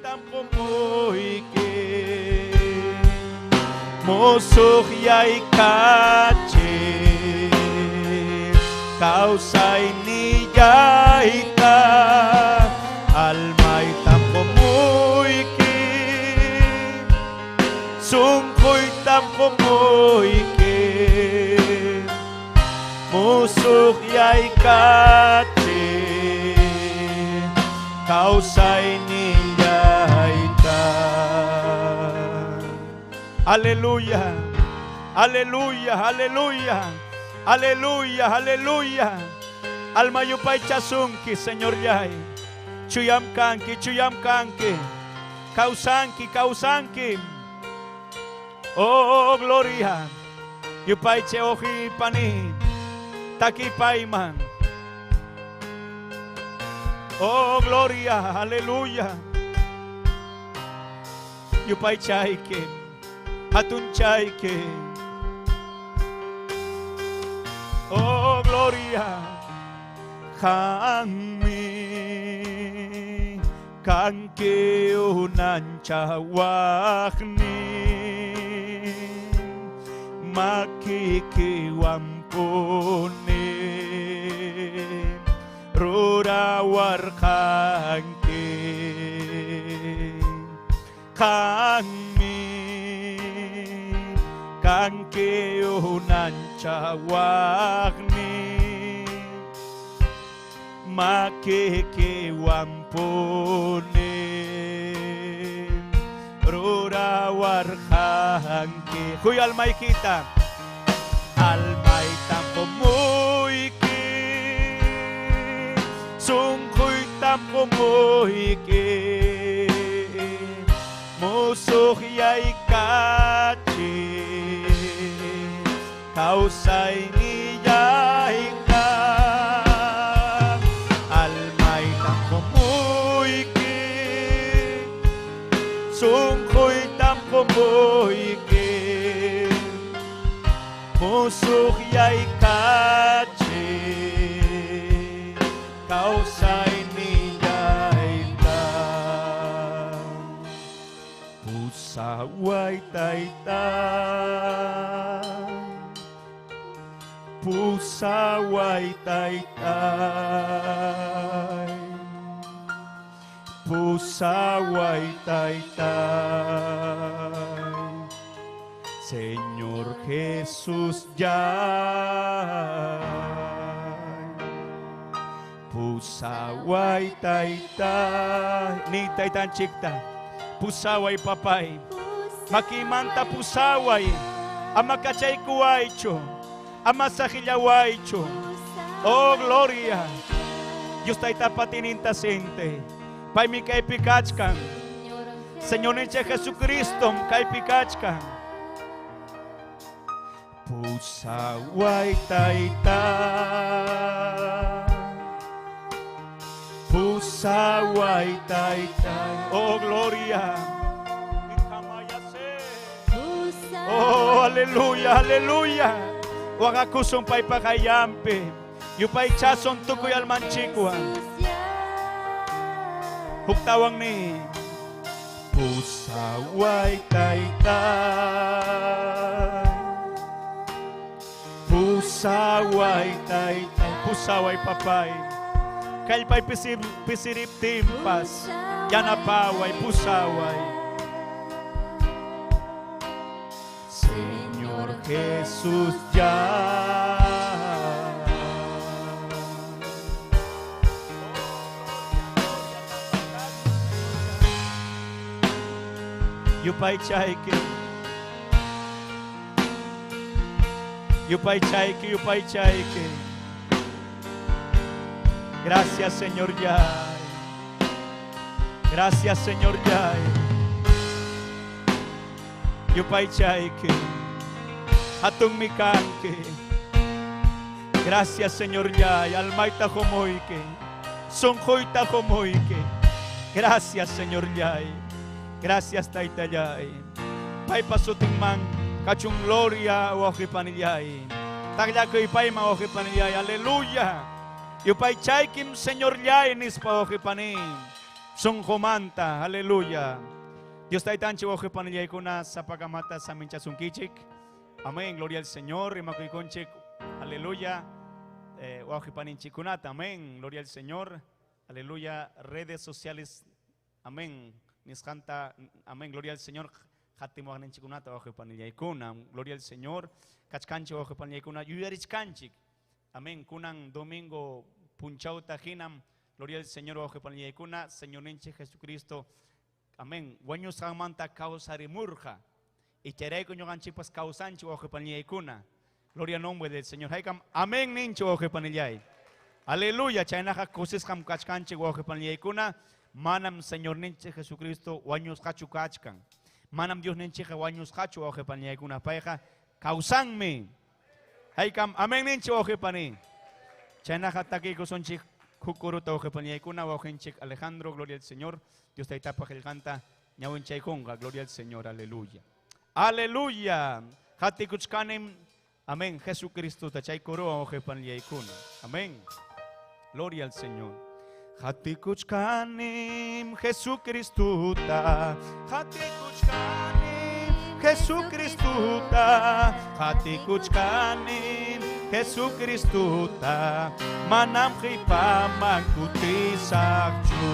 Tampomoyki Musuq yaykachi Kawsaynillayta Almay tampomuyki Sunquy tampomuyki Musuq yaykachi Kawsaynillayta. Aleluya, aleluya, aleluya, aleluya, aleluya. Alma yupaychasunki, Señor yay. Chuyam kanki, chuyam kanki. Kawsanki, kawsanki. Oh, gloria. Yupayche oji pani. Taki payman. Oh, gloria, aleluya. Yupaychayki. Hatunchayki. Oh, gloria. Qammi kanki unanchawaqniy makikiwanpuni rurawarqanki qammi kanki unanchawaqniy makikiwanpuni rurawarqanki. Huy almaykita almaytam qumuyki sunquytam qumuyki musuq yaykachi kawsaynillayta almaytam qumuyki sunquytam qumuyki musuq yaykachi kawsaynillayta pusaway tayta pusaway taytay pusaway taytay Señor Jesús ya pusaway taytay ni taytanchikta pusaway papay makimanta pusaway ama kachaykuwaychu ama saqillawaychu. Oh, gloria. Dios taytapa tininta sinte paymi kaypi kachkan. Señorninchik Jesucristo kaypi kachkan. Pusaway tayta pusaway taytay. Oh, gloria. Oh, aleluya, aleluya. Waqakusun paypa qayllanpi yupaychasun tukuy almanchikwan. Huktawan ni pusaway taytay pusaway taytay pusaway papay kallpay pisiriptinpas yanapaway pusaway Señor Jesús ya. Yupaychayki yupaychayki yupaychayki. Gracias, Señor Yay. Gracias, Señor Yay. Yupaychayki hatun mikanki. Gracias, Señor Yay. Almayta qumuyki sunquyta qumuyki. Gracias, Señor Yay. Gracias, Taytallay. Paypa sutinman kachun gloria wawqipanillay. Taqllakuy payman wawqipanillay. Aleluya. Yupaychaykim Señor Yay nispa wawqipani. Sunqumanta, aleluya. Dios taytanchik wawqipanillaykuna sapakamata saminchasunkichik. Amén, gloria al Señor. Rimakuykunchik, aleluya. Wawqipaninchikkunata, amén, gloria al Señor. Aleluya, redes sociales, amén. Nisqanta, amén, gloria al Señor. Qatimuwaqninchikkunata wawqipanillaykuna, gloria al Señor. Kachkanchik wawqipanillaykuna, yuyarichkanchik. Amén, kunan domingo punchawta hinam, gloria al Señor wawqipanillaykuna, Señorninchik Jesucristo, amén, wañusqanmanta kawsarimurqa. Y chayrayku ñuqanchikpas kawsanchik wawqipanillaykuna. Gloria al nombre del Señor. Haykam, amén ninchik wawqipanillay. Aleluya, chaynaqa kusisqam kachkanchik wawqipanillaykuna, manam Señorninchik Jesucristo wañusqachu kachkan. Manam Diosninchikqa wañusqachu wawqipanillaykuna, payqa kawsanmi. Haykam, amén ninchik wawqipani. Chaynaqa takiykusunchik huk kuruta wawqipanillaykuna, wawqinchik Alejandro, gloria al Señor. Dios taytapa qillqanta ñawinchaykunqa, gloria al Señor, aleluya. Aleluya. Qatikuchkanim, amén, Jesucristo chay kuruwan wawqipanillaykuna. Amén. Gloria al Señor. Qatikuchkanim Jesucristota, qatikuchkanim Jesucristota, qatikuchkanim Jesucristota, manam qipaman kutisaqchu.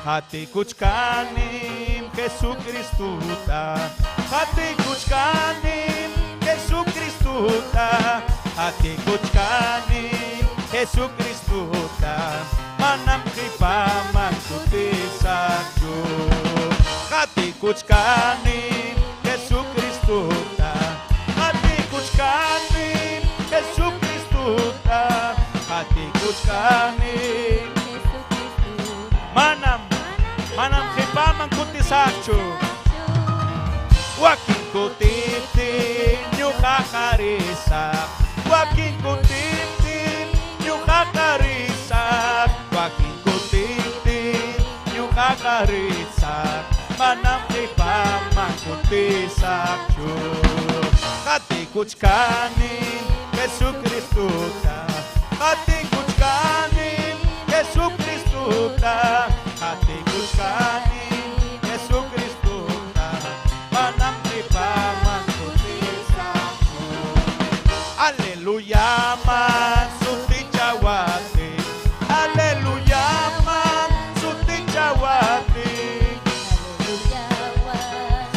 Qatikuchkanim Jesucristota, qatikuchkanim Jesucristota, qatikuchkanim Jesucristota, manam qipaman kutisaqchu. Qatikuchkanim Jesucristota, qatikuchkanim Jesucristota, qatikuchkanim manam, manam qipaman kutisaqchu. Wakin kutiptin ñuqaqa risaq, wakin kutiptin ñuqaqa risaq, wakin kutiptin ñuqaqa risaq, manam qipaman kutisaqchu. Qatikuchkanim Jesucristota, qatikuchkanim Jesucristota, qatikuchkanim Jesucristota, manam qipaman kutisaqchu. Aleluya, man sutichawati, aleluya, man sutichawati,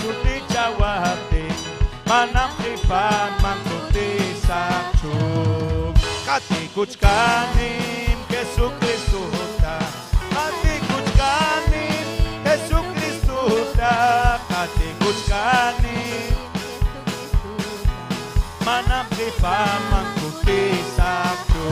sutichawati, manam qipaman kutisaqchu. Qatikuchkanim Jesucristota, qatikuchkanim Jesucristota, qatikuchkanim manam qipaman kutisaqchu.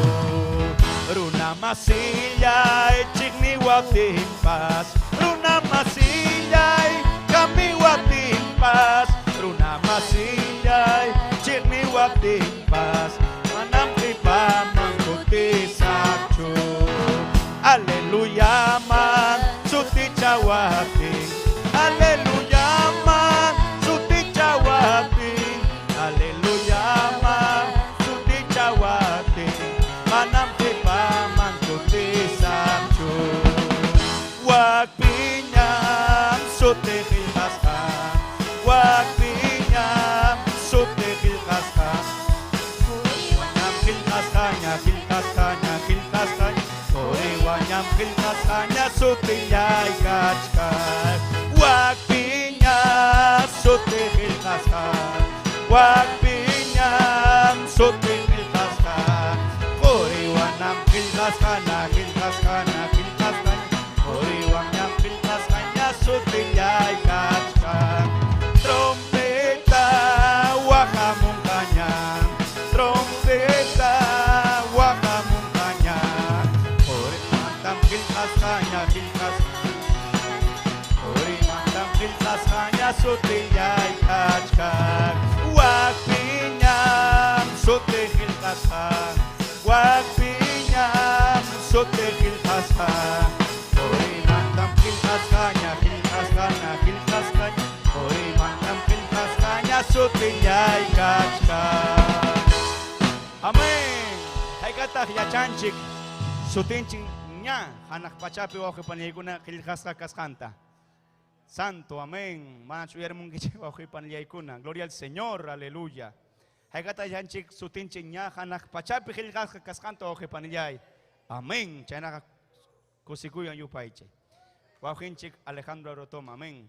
Runa masillay chiqniwaptinpas, runa masillay kamiwaptinpas, runa masillay chiqniwaptinpas, manam qipaman kutisaqchu. Aleluya, man sutichawaptin, aleluya, man sutichawaptin, aleluya, man sutichawaptin, manam qipaman kutisaqchu. Wakpiñam suti qillqasqa, wakpiñam suti qillqasqa, ñam qillqasqaña, qillqasqaña, qillqasqaña, quriwañam qillqasqaña sutillay kachkan. Wakpiña suti qillqasqa, wakpiñam suti qillqasqa, quriwanam qillqasqaña, qillqasqaña, qillqasqaña, quriwañam qillqasqaña sutillay kachkan. Trompeta waqamunqaña, trompeta waqamunqaña, qurimantam qillqasqaña, qillqasqa, qurimantam qillqasqaña sutillay kachkan. Wakpiñam suti qillqasqa, wakpiñam suti qillqasqa, qurimantam qillqasqaña, qillqasqaña, qillqasqaña, qurimantam qillqasqaña sutillay kachkan. Amén. Haykataq yachanchik sutinchik ña hanaq pachapi wawqi panillaykuna qillqasqa kasqanta. Santo, amén. Manachu uyarimunkichik wawqi panillaykuna. Gloria al Señor, aleluya. Haykata yachanchik sutinchik ña hanaq pachapi qillqasqa kasqanta wawqi panillay. Amén. Chaynaqa kusikuywan yupaychay. Wawqinchik Alejandro Arotoma, amén.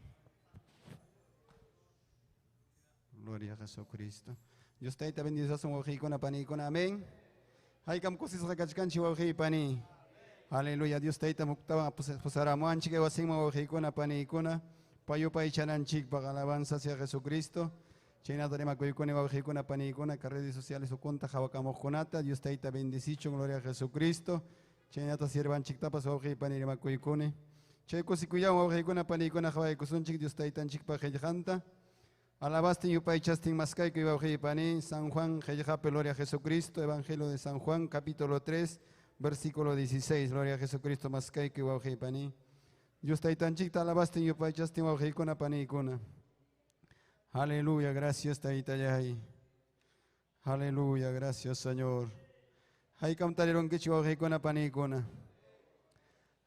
Gloria a Jesucristo. Dios tayta bendizasun wawqiykuna paniykuna, amén. Haykam kusisqa kachkanchik wawqiy pani. Aleluya, Dios tayta muktawan pusaramuwanchik wasinman wawqiykuna paniykuna. Payupaychananchikpaq alabanza hacia Jesucristo. Chaynata rimakuykuni wawqiykuna paniykuna ka redes sociales ukunta hawakamuqkunata. Dios tayta bendicichun, gloria a Jesucristo. Chaynata siervanchiktapas wawqiy pani rimakuykuni. Chay kusikuyawan wawqiykuna paniykuna hawaykusunchik Dios taytanchikpaq qillqanta. Alabastin yupaychastin maskaykuy wawqiy pani, San Juan qillqapi, gloria a Jesucristo, Evangelio de San Juan, capítulo 3, versículo 16, gloria a Jesucristo, maskaykuy wawqiy pani. Dios taytanchikta alabastin yupaychastin wawqiykuna paniykuna. Aleluya, gracias taytallay. Aleluya, gracias Señor. Haykam tarirunkichik wawqiykuna paniykuna.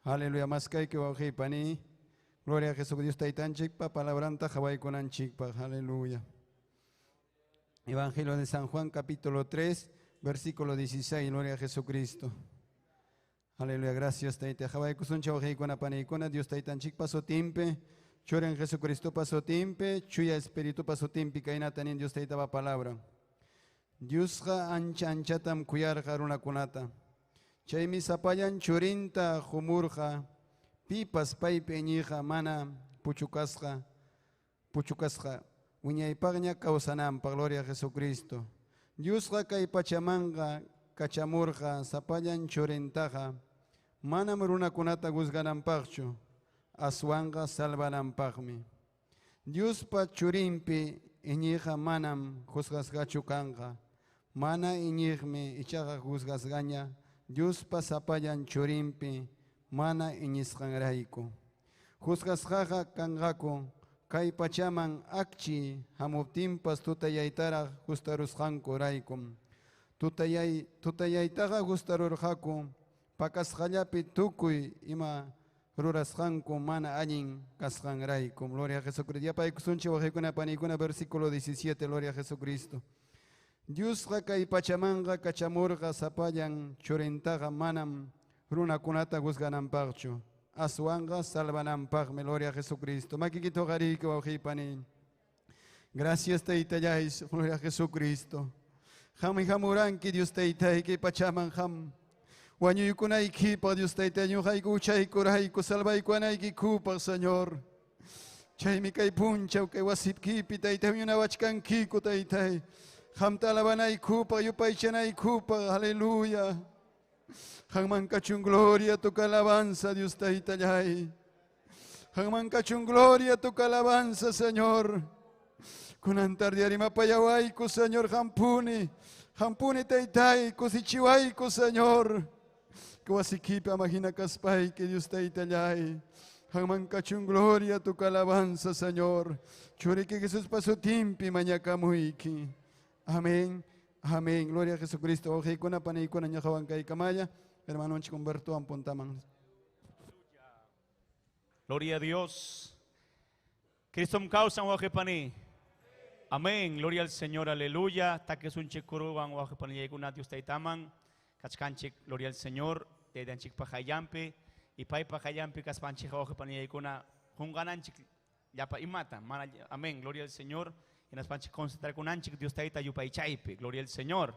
Aleluya, maskaykuy wawqiy pani. Gloria a Jesucristo Dios taytanchikpa palabranta hawaykunanchikpaq. Aleluya. Evangelio de San Juan, capítulo 3, versículo 16. Gloria a Jesucristo. Aleluya, gracias tayta. Hawaykusunchik wawqiykuna paniykuna. Dios taytanchikpa sutinpi, Churin Jesucristopa sutinpi, Chuya Espiritupa sutinpi kaynata nin Dios taytapa palabra. Diosqa ancha anchatam kuyarqa runakunata. Chaymi sapallan churinta humurqa, pipas paypi iñiqa mana puchukasqa, puchukasqa wiñaypaqña kawsananpaq, gloria a Jesucristo. Diosqa kay pachamanqa kachamurqa sapallan churintaqa manam runakunata juzgananpaqchu, aswanqa salvananpaqmi. Diospa churinpi iñiqa manam juzgasqachu kanqa, mana iñiqmi ichaqa juzgasqaña Diospa sapallan churinpi mana iñisqanrayku. Juzgasqaqa kanqaku kay pachaman akchi hamuptinpas tutayaytaraq gustarusqankuraykum. Tutayaytaqa gustarurqaku pakasqallapi tukuy ima rurasqanku mana allin kasqanraykum. Gloria a Jesucristo. Yapaykusunchik wawqiykuna paniykuna, versículo 17, gloria a Jesucristo. Diosqa kay pachamanqa kachamurqa sapallan churintaqa manam runakunata juzgananpaqchu, aswanqa salvananpaqmi, gloria a Jesucristo. Makikita hoqariyki wawqiy pani. Gracias taytallay, gloria a Jesucristo. Qammi hamuranki Dios taytay kay pachaman qam wañuykunaykipaq Dios taytay ñuqayku huchaykurayku salvaykunaykikupaq, Señor. Chaymi kay punchaw kay wasiykipi taytay huñunawachkankiku taytay. Qamta alabanaykupaq yupaychanaykupaq, aleluya. Qamman kachun gloria tu alabanza, Dios taytallay. Qamman kachun gloria tu alabanza, Señor. Kunan tarde rimapayawayku, Señor, hampuni. Hampuni taytay, kusichiwayku, Señor. Kwasikipi amahina kaspayki, Dios taytallay. Qamman kachun gloria tu alabanza, Señor. Churiki Jesús pasutimpi mañakamuyki. Amén. Amén. Gloria a Jesucristo. Wawqiykuna paniykuna ñuqawan kaykamalla. Hermanonchik Humberto ampuntaman. Gloria a Dios. Cristo kawsan wawqi pani. Amén. Gloria al Señor. Aleluya. Takisunchik kuruwan wawqi panillaykuna Dios taytaman. Kachkanchik. Gloria al Señor. Taytanchikpa hayllampi. Y paypa hayllampi kaspanchik wawqi panillaykuna qunqananchik llapa imata. Mana, amén. Gloria al Señor. Hinaspanchik concentrakunanchik Dios tayta yupaychaypi. Gloria al Señor.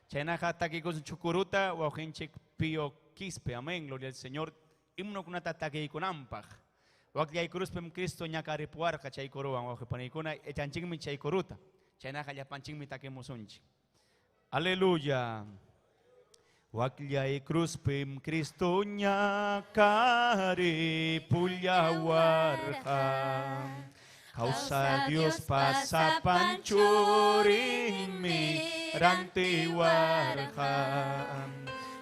Chaynaqa takikusun chukuruta wawqinchik Pío Quispe. Amén. Gloria al Señor. Himnokunata takiykunanpaq. Waqllaykuruspim Cristo ñakaripuwarqa chay kuruwan wawqi paniykuna echanchikmi chay kuruta. Chaynaqa llapanchikmi takimusunchik. Aleluya. Waqllaykuruspim Cristo ñakaripullawarqa. Kawsa Dios pasapan churinmi rantiwarqa.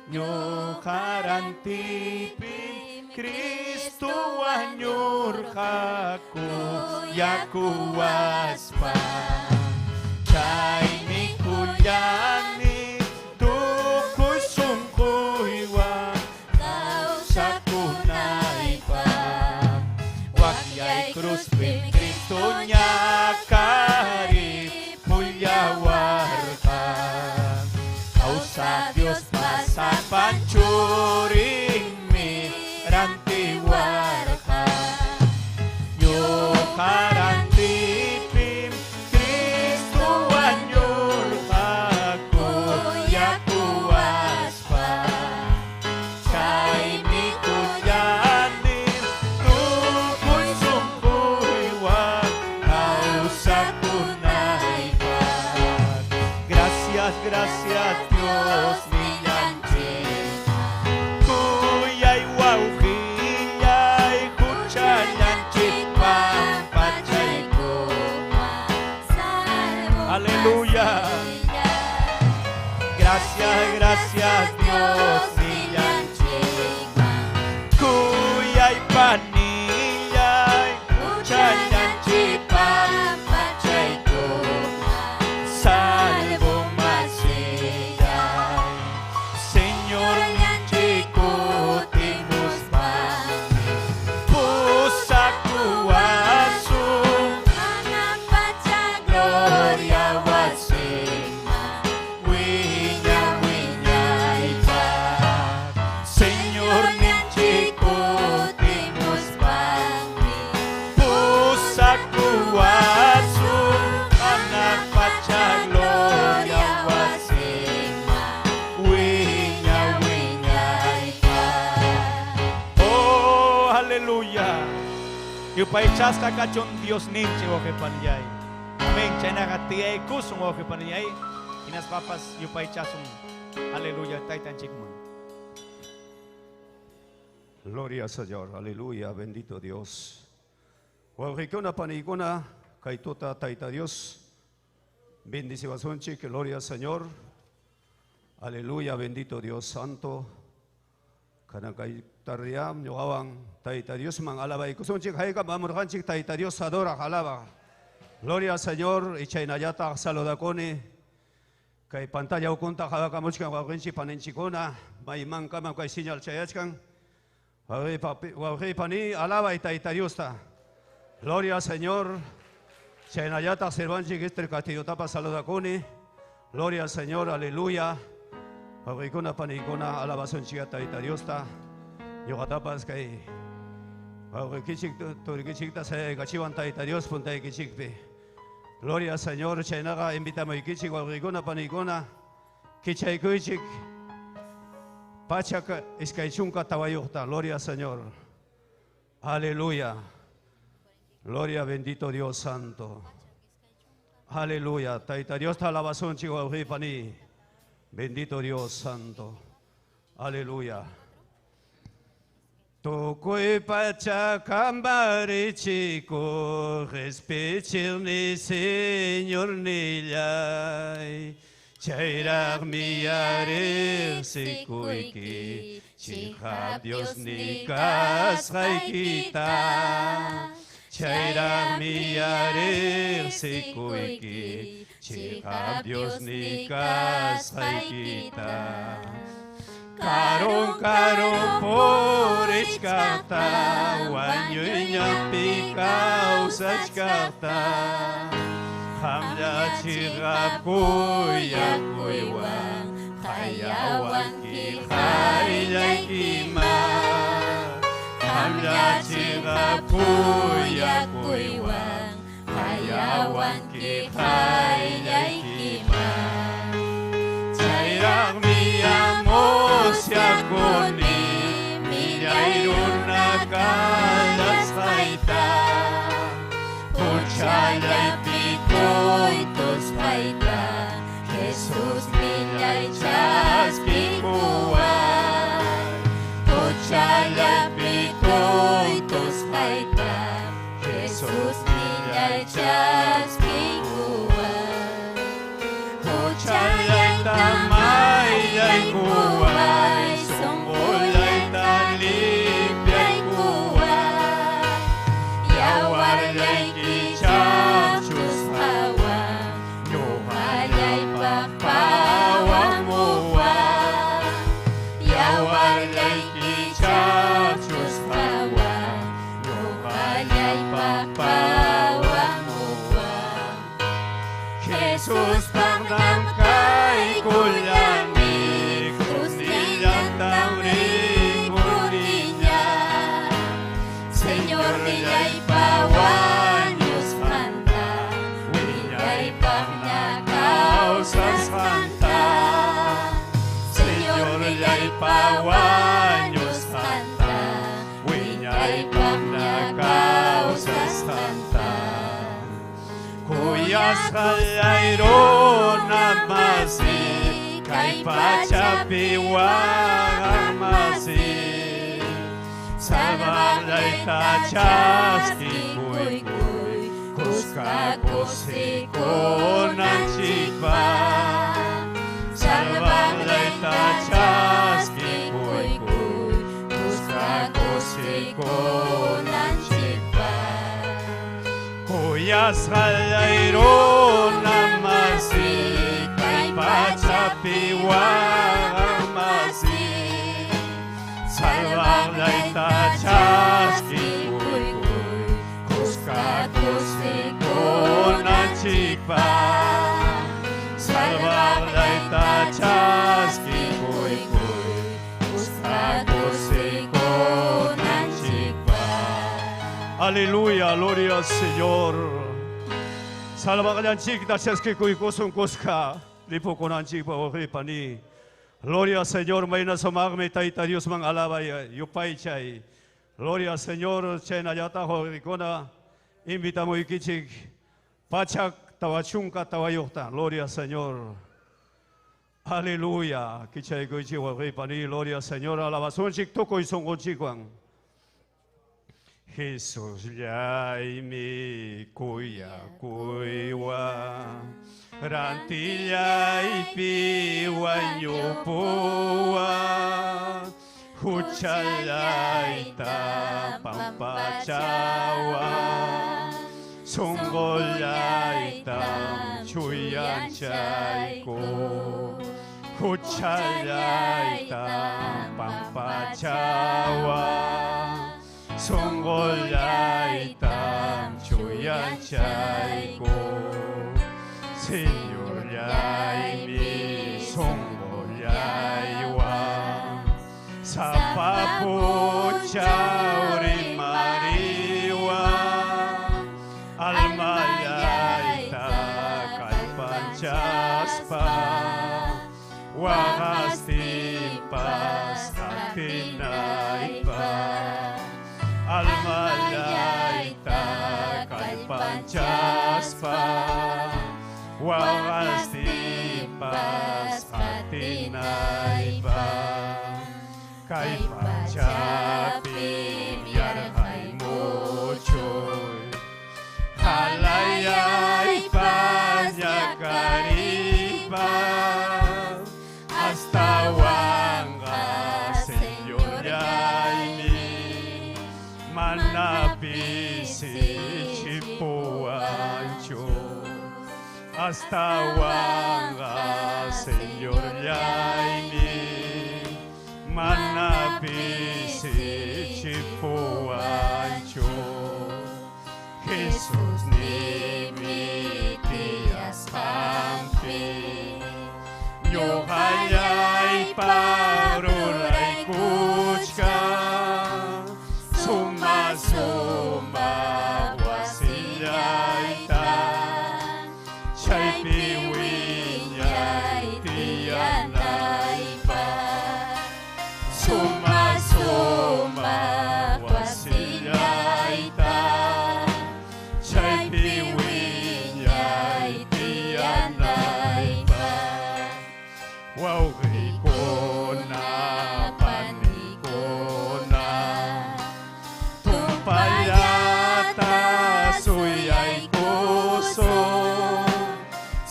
Ñuqa rantipim Cristo wañurqaku yakuwaspa. Chaymi kullani tukuy sunquywan. Kawsa Llapan churinmi rantiwarqa. Ñuqa rantipim Cristo wañurqa kuyakuwaspa. Chaymi kuyani tukuy sunquywan kawsakunaypaq. Gracias, gracias Dios nillanchik. Kuyay wawqillay huchallanchik pampachaykuwan. Aleluya. Gracias, gracias Dios nillanchik. Kuyay panillay huchallanchik pampachaykuwan. Salvo masillay. Señor ninchik kutimuspanmi pusakuwasun gloria wasinman wiña wiñaypaq. Señor ninchik kutimuspanmi pusakuwasun hanaq pacha gloria wasinman wiña wiñaypaq. Oh, aleluya. Yupaychasqa kachun Dios ninchik wawqipanillay. Amén. Chaynaqa tiyaykusun wawqipanillay. Hinaspapas yupaychasun. Aleluya. Taytanchikman. Gloria al Señor, aleluya, bendito Dios. Wawqikuna paniykuna, kay tuta Tayta Dios, bendiciwasunchik, gloria al Señor. Aleluya, bendito Dios santo. Kanan kay tardeyam ñuqawan Tayta Diosman alabaykusunchik, haykam amurqanchik Tayta Dios adoraq alabaq. Gloria al Señor, y chaynallataq saludakuni. Kay pantalla ukunta qhawakamuchkan wawqinchik paninchikuna, maymankamam kay señal chayachkan. Wawqi pani alabay Tayta Diosta. Gloria al Señor. Chaynallataq sirvanchik Esther Castillotapas saludakuni. Gloria al Señor, aleluya. Wawqikuna paniykuna alabasunchik Tayta Diosta. Ñuqatapas kay wawqikichik turikichikta sayaykachiwan Tayta Dios puntaykichikpi. Gloria al Señor, chaynaqa invitamuykichik wawqikuna paniykuna kichaykuychik pachak iskay chunka tawayuqta. Gloria al Señor. Aleluya. Gloria, bendito Dios santo. Aleluya. Tayta Dios alabasunchik wawqi pani. Bendito Dios santo. Aleluya. Tukuy pacha kamarichikuq qespichiqniy Señornillay. Chayraqmi riqsikuyki chiqap Diosniy kasqaykita. Chayraqmi riqsikuyki chiqap Diosniy kasqaykita. Karun karun purichkaqta wañuyñapi kawsachkaqta. Qamlla chiqap kuyakuywan qayawanki qayllaykiman. Qamlla chiqap kuyakuywan qayawanki qayllaykiman. Chayraqmi musyakuni millay runa kasqayta. Huchallapi tuytusqayta Jesus millay chaskikuway. Huchallapi tuytusqayta Jesus millay chaskikuway. Huchallayta mayllaykuway, sunqullayta limpiaykuway. Yawarllayki chaqchusqawan ñuqallaypaq pawamuway. Yawarllayki chaqchusqawan ñuqallaypaq pawamuway. Jesus panam kaykullani, krusnillanpi Kuyasqallay runa masi, kay pachapi waqaq masi, salvaqllayta chaskikuykuy, kuska kusikunanchikpaq. Salvaqllayta chaskikuykuy, kuska kusikunanchikpaq. Kuyasqallay runa masi, kay pachapi waqaq masi, salvaqllayta chaskikuykuy, kuska kusikunanchikpaq. Salvaqllayta chaskikuykuy, kuska kusikunanchikpaq. Aleluya, gloria al Señor. Salvaqllanchikta chaskikuykusun kuska ripukunanchikpaq wawqi pani. Gloria al Señor, mayna sumaqmi Tayta Diosman alabay yupaychay. Gloria al Señor, chaynallataq wawqikuna invitamuykichik 144ta. Gloria al Señor. Aleluya. Kichaykuychik wawqi pani, gloria al Señor, alabasunchik tukuy sunqunchikwan. Jesusllaymi kuyakuywan, rantillaypi wañupuwan, huchallayta pampachawan, sunqullayta chuyanchayku, huchallayta pampachawan, sunqullayta chuyanchayku. Señorllaymi sunqullaywan, sapa punchaw rimariwan, almallayta kallpanchaspa, waqastinpas qatinaypaq. Almallayta kallpanchaspa, waqastinpas qatinaypaq. Kay pachapim yarqay muchuy, halayaypas ñakariypas, astawanqa Señorllaymi mana pisichipuwanchu, astawanqa Señorllaymi mana pisichipuwanchu. Jesus nimi tiyasqanpi, ñuqallaypaq ruraykuchkan, suma sumaq wasillayta, chaypi wiñay tiyanaypaq. Suma sumaq wasillayta, chaypi wiñay tiyanaypaq. Wawqiykuna, panikuna, tumpallata suyaykusun,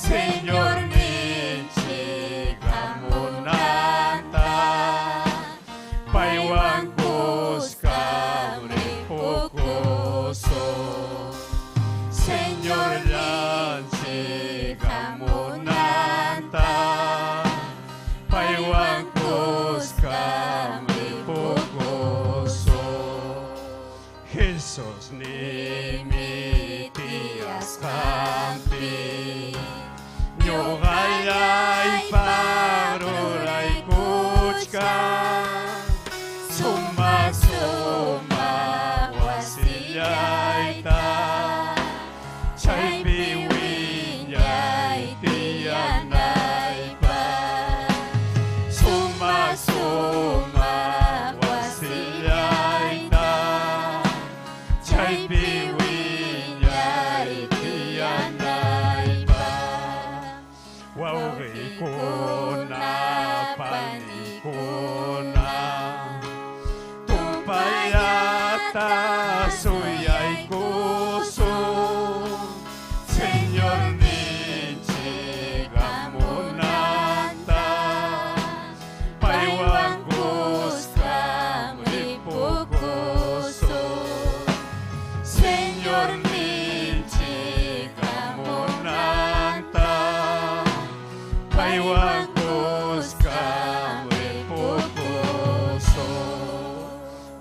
Señorninchik hamunanta, paywan kuska ripukusun. Señorllanchik hamunanta, paywan kuska ripukusun. Jesus nimi tiyasqanpi, ñuqallaypaq ruraykuchkan, suma sumaq wasillayta, chaypi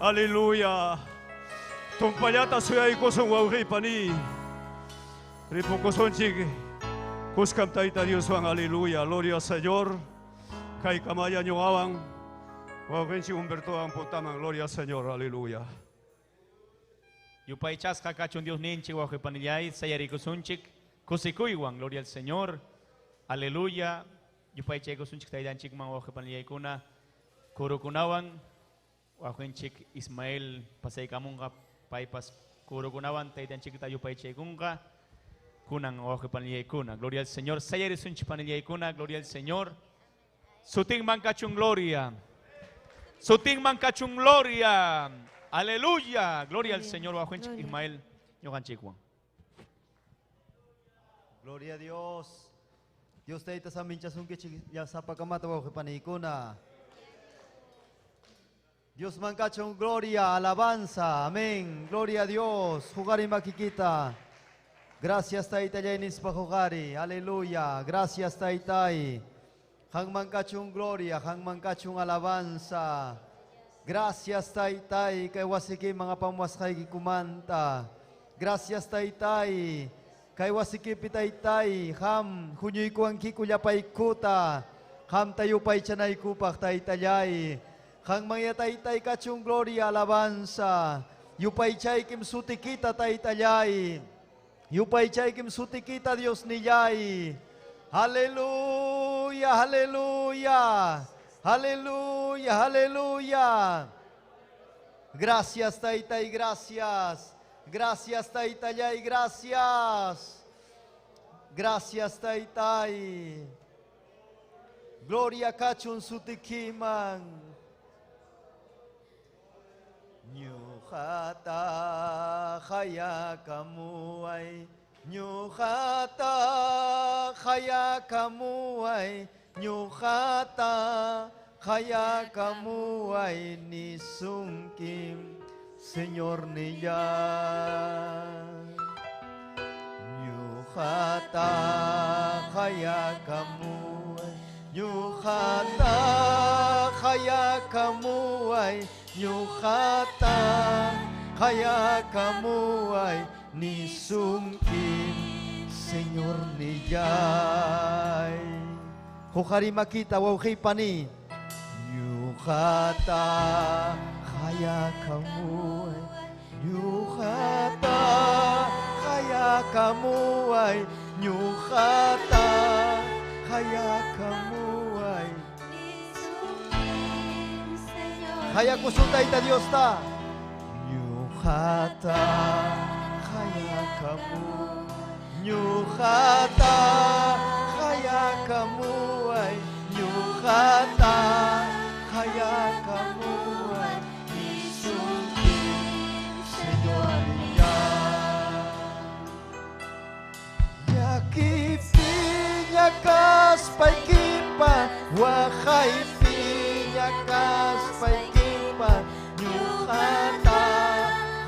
Aleluya. Tumpallata suyaykusun wawqiy paniy. Ripukusunchik kuskam Tayta Dioswan aleluya. Gloria al Señor. Kay kamalla ñuqawan wawqinchik Humbertowan puntaman. Gloria al Señor. Aleluya. Yupaychasqa kachun Diosninchik wawqi panillay sayarikusunchik kusikuywan gloria al Señor. Aleluya. Yupaychaykusunchik taytanchikman wawqi panillaykuna kurukunawan wawqinchik Ismael pasaykamunqa paypas kurukunawan taytanchikta yupaychaykunqa kunan wawqi panillaykuna. Gloria al Señor. Sayarisunchik panillaykuna. Gloria al Señor. Sutinman kachun gloria. Sutinman kachun gloria. Aleluya. Gloria al Señor wawqinchik Ismael ñuqanchikwan. Gloria a Dios. Dios tayta saminchasunkichik ya sapakamata wawqi paniykuna. Dios mankachun gloria, alabanza, amén. Gloria a Dios. Huqari makikita. Gracias taytallay nispa huqari. Aleluya. Gracias taytay. Qamman kachun gloria, qamman kachun alabanza. Gracias taytay kay wasikiman apamuwasqaykikumanta. Gracias taytay kay wasikipi taytay qam huñuykuwankiku llapaykuta. Qamta yupaychanaykupaq taytallay. Qanmanya taytay kachun gloria, alabanza. Yupaychaykim sutikita taytallay. Yupaychaykim sutikita Dios nillay. Aleluya, aleluya. Aleluya, aleluya. Gracias, taytay, gracias. Gracias, taytallay, gracias. Gracias, taytay. Gloria kachun sutikiman. Ñuqata qayakamuway, ñuqata qayakamuway, ñuqata qayakamuway nisunkim, Señor nillay. Ñuqata qayakamuway, ñuqata qayakamuway, ñuqata qayakamuway nisunkim, Señor nillay. Huqari makita wawqiy pani. Ñuqata qayakamuway, ñuqata qayakamuway, ñuqata qayakamuway. Qayakusun Tayta Diosta. Ñuqata qayakamuway, ñuqata qayakamuway, ñuqata qayakamuway nisunkim, Señor nillay. Llakipi ñakaspaykipa, waqaypi ñakaspaykipa, ñuqata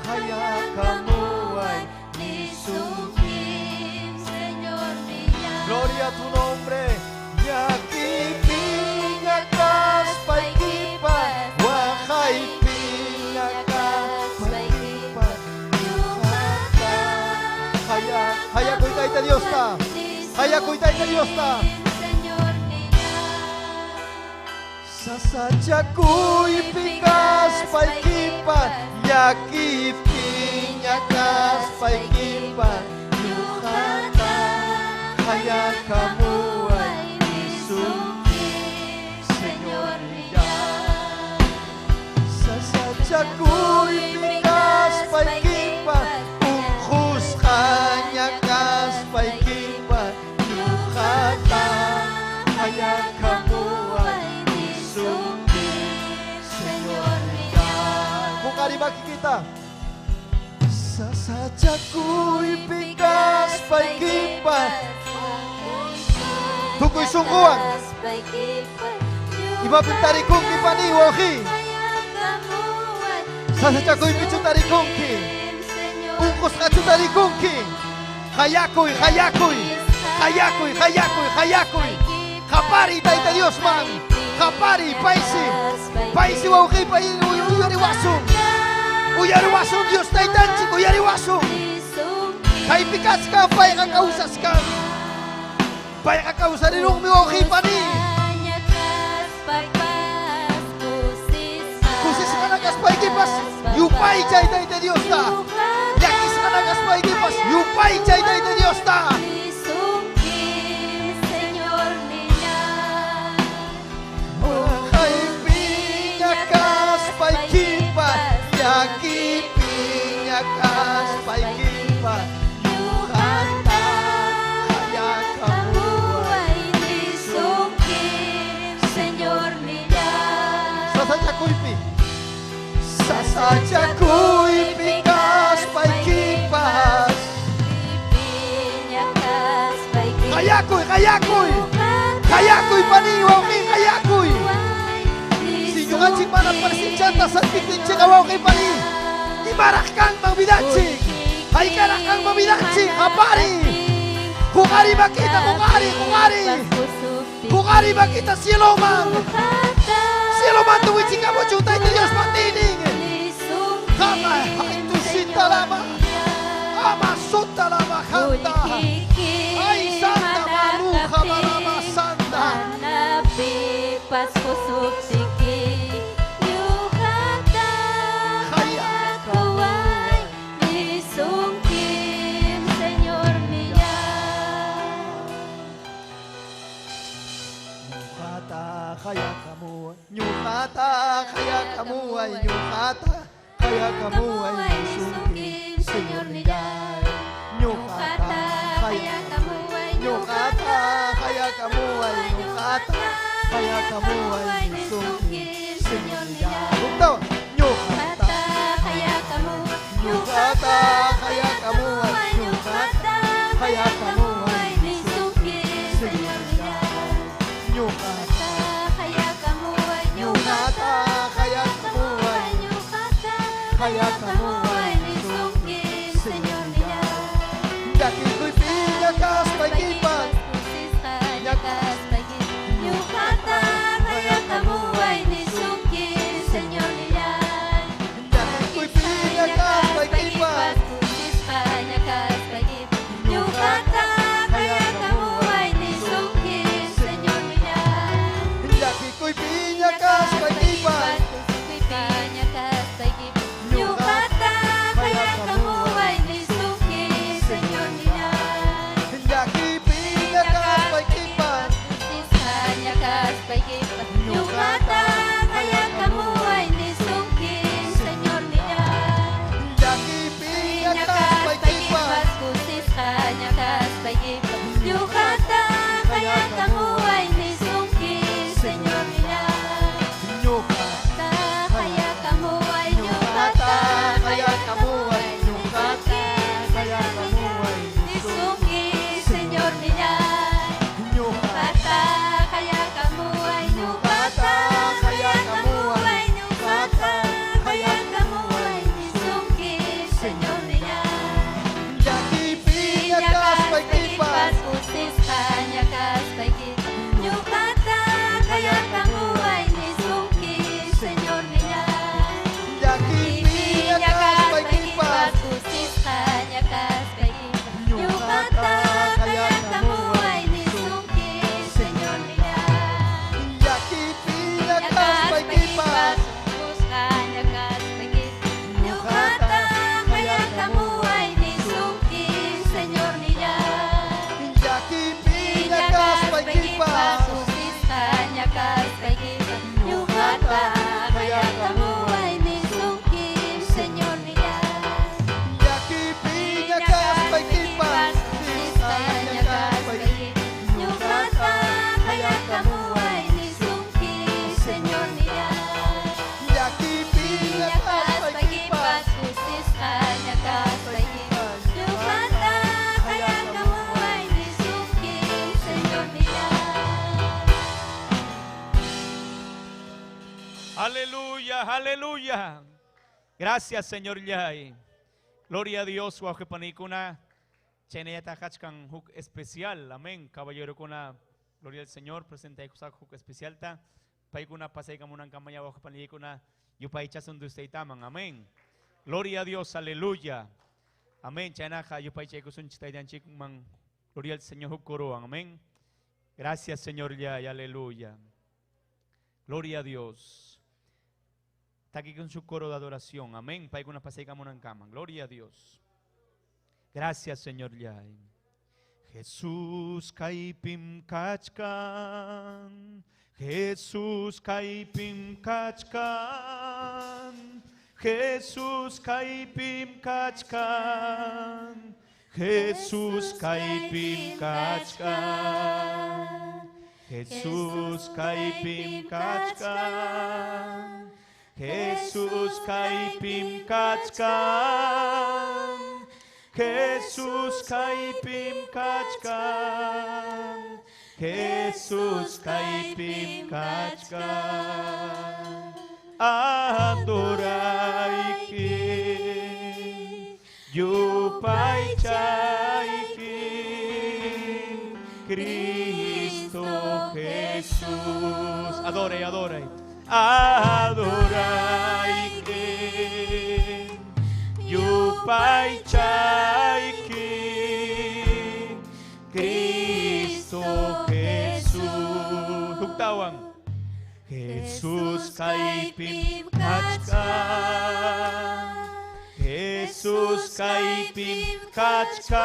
qayakamuway nisunkim, Señor nillay. Gloria a tu nombre. Llakipi ñakaspaykipa, waqaypi ñakaspaykipa, ñuqata hayakuy Tayta Diosta. Hayakuy Tayta Diosta. Señor nillay. Sasachakuypi kaspaykipa, llakipi ñakaspaykipa, ñuqata qayakamuway nisunkim, Señor nillay. Sasachakuypi kaspaykipa, unqusqa ñakaspaykipa, ñuqata qayakamuway nisunkim, Señor nillay. Huqari makikita. Sasachakuypi kaspaykipa, tukuy sunquwan. Imapim tarikunki pani wawqiy. Sasachakuypichu tarikunki. Unqusqachu tarikunki. Qayakuy, qayakuy, qayakuy, qayakuy, qayakuy. Qapariy Tayta Diosman. Qapariy, paysi. Paysi wawqiypa uyariwasun. Uyariwasun Dios taytanchik, uyariwasun. Kaypi kachkan payqa kawsachkan. Payqa kawsarirunmi wawqiypani. Kusisqana kaspaykipas yupaychay Tayta Diosta. Llakisqana kaspaykipas yupaychay Tayta Diosta. Waqaypiña kaspaykipas, llakipiña kaspaykipas, ñuqata qayakamuway. Sasachakuypi, sasachakuypi kaspaykipas. Qayakuy, qayakuy, qayakuy pani wawqi, qayakuy. Si ñuqanchik mana presenchanta salpiptinchikqa wawqi pani, imaraq kanman vidanchik, haykaraq kanman vidanchik, qapari. Huqari makita, huqari, huqari. Huqari makita cieloman. Cielomanta wichikamuchun Tayta Diospa atiynin. Ama haytusitalama. Ama sotalama hanta. Ay santa maluja malama santa. Ñuqata qayakamuway, ñuqata qayakamuway, ñuqata qayakamuway, nisunki, Señor nillay. Ñuqata qayakamuway, ñuqata qayakamuway, ñuqata qayakamuway, nisunki, Señor nillay. Huktawan, ñuqata ñuqata qayakamuway, ñuqata qayakamuway, nisunki, Señor nillay. Ñuqata ñuqata qayakamuway, qayakamuway, nisunki, Señor nillay. Llakikuypiña kaspaykipas, llakikuypiña kaspaykipas, llakikuypiña kaspaykipas, llakipiña kaspaykipas, llakipiña kaspaykipas, ñuqa ñuqata qayakamuway, ñuqata qayakamuway, Nisunki, Señor nillay. ñuqa Ñuqata ñuqata qayakamuway, ñuqata qayakamuway, nisunki, Señor nillay. Llakipiña kaspaykipas, llakipiña kaspaykipas, ñuqata qayakamuway, llakipiña kaspaykipas, Ñuqata qayakamuway nisunki, Señor nillay. llakipiña kaspaykipas, llakipiña kaspaykipas, kusisqaña kaspaykipas, llakipiña kaspaykipas, Aleluya, aleluya. Gracias, Señor Yay. Gloria a Dios, wawqipanikuna. Chaynallata kachkan huk especial. Amén. Caballero kuna. Gloria al Señor. Presenta huk especialta. Paykuna pasaykamunan kamaya wawqipanikuna. Yupaychasun Dios taytaman. Amén. Gloria a Dios, aleluya. Amén. Chaynaqa yupaychaykusunchik taytanchikman. Gloria al Señor huk Amén. Gracias, Señor, ya, aleluya. Gloria a Dios. Está aquí con su coro de adoración. Amén. Paykuna pasaykamunankama. Gloria a Dios. Gracias, Señor, ya. Jesús kaypim kachkan. Jesús kaypim kachkan. Jesús kaypim kachkan. Jesús kaypim kachkan. Jesús kaypim kachkan. Jesús kaypim kachkan. Jesús kaypim kachkan. Jesús kaypim kachkan. Adorayki, yupaychayki, Cristo Jesús. Adore, adore. Adorayki, yupaychayki, Cristo Jesús. Huktawan. Jesús kaypim kachkan. Jesús kaypim kachkan.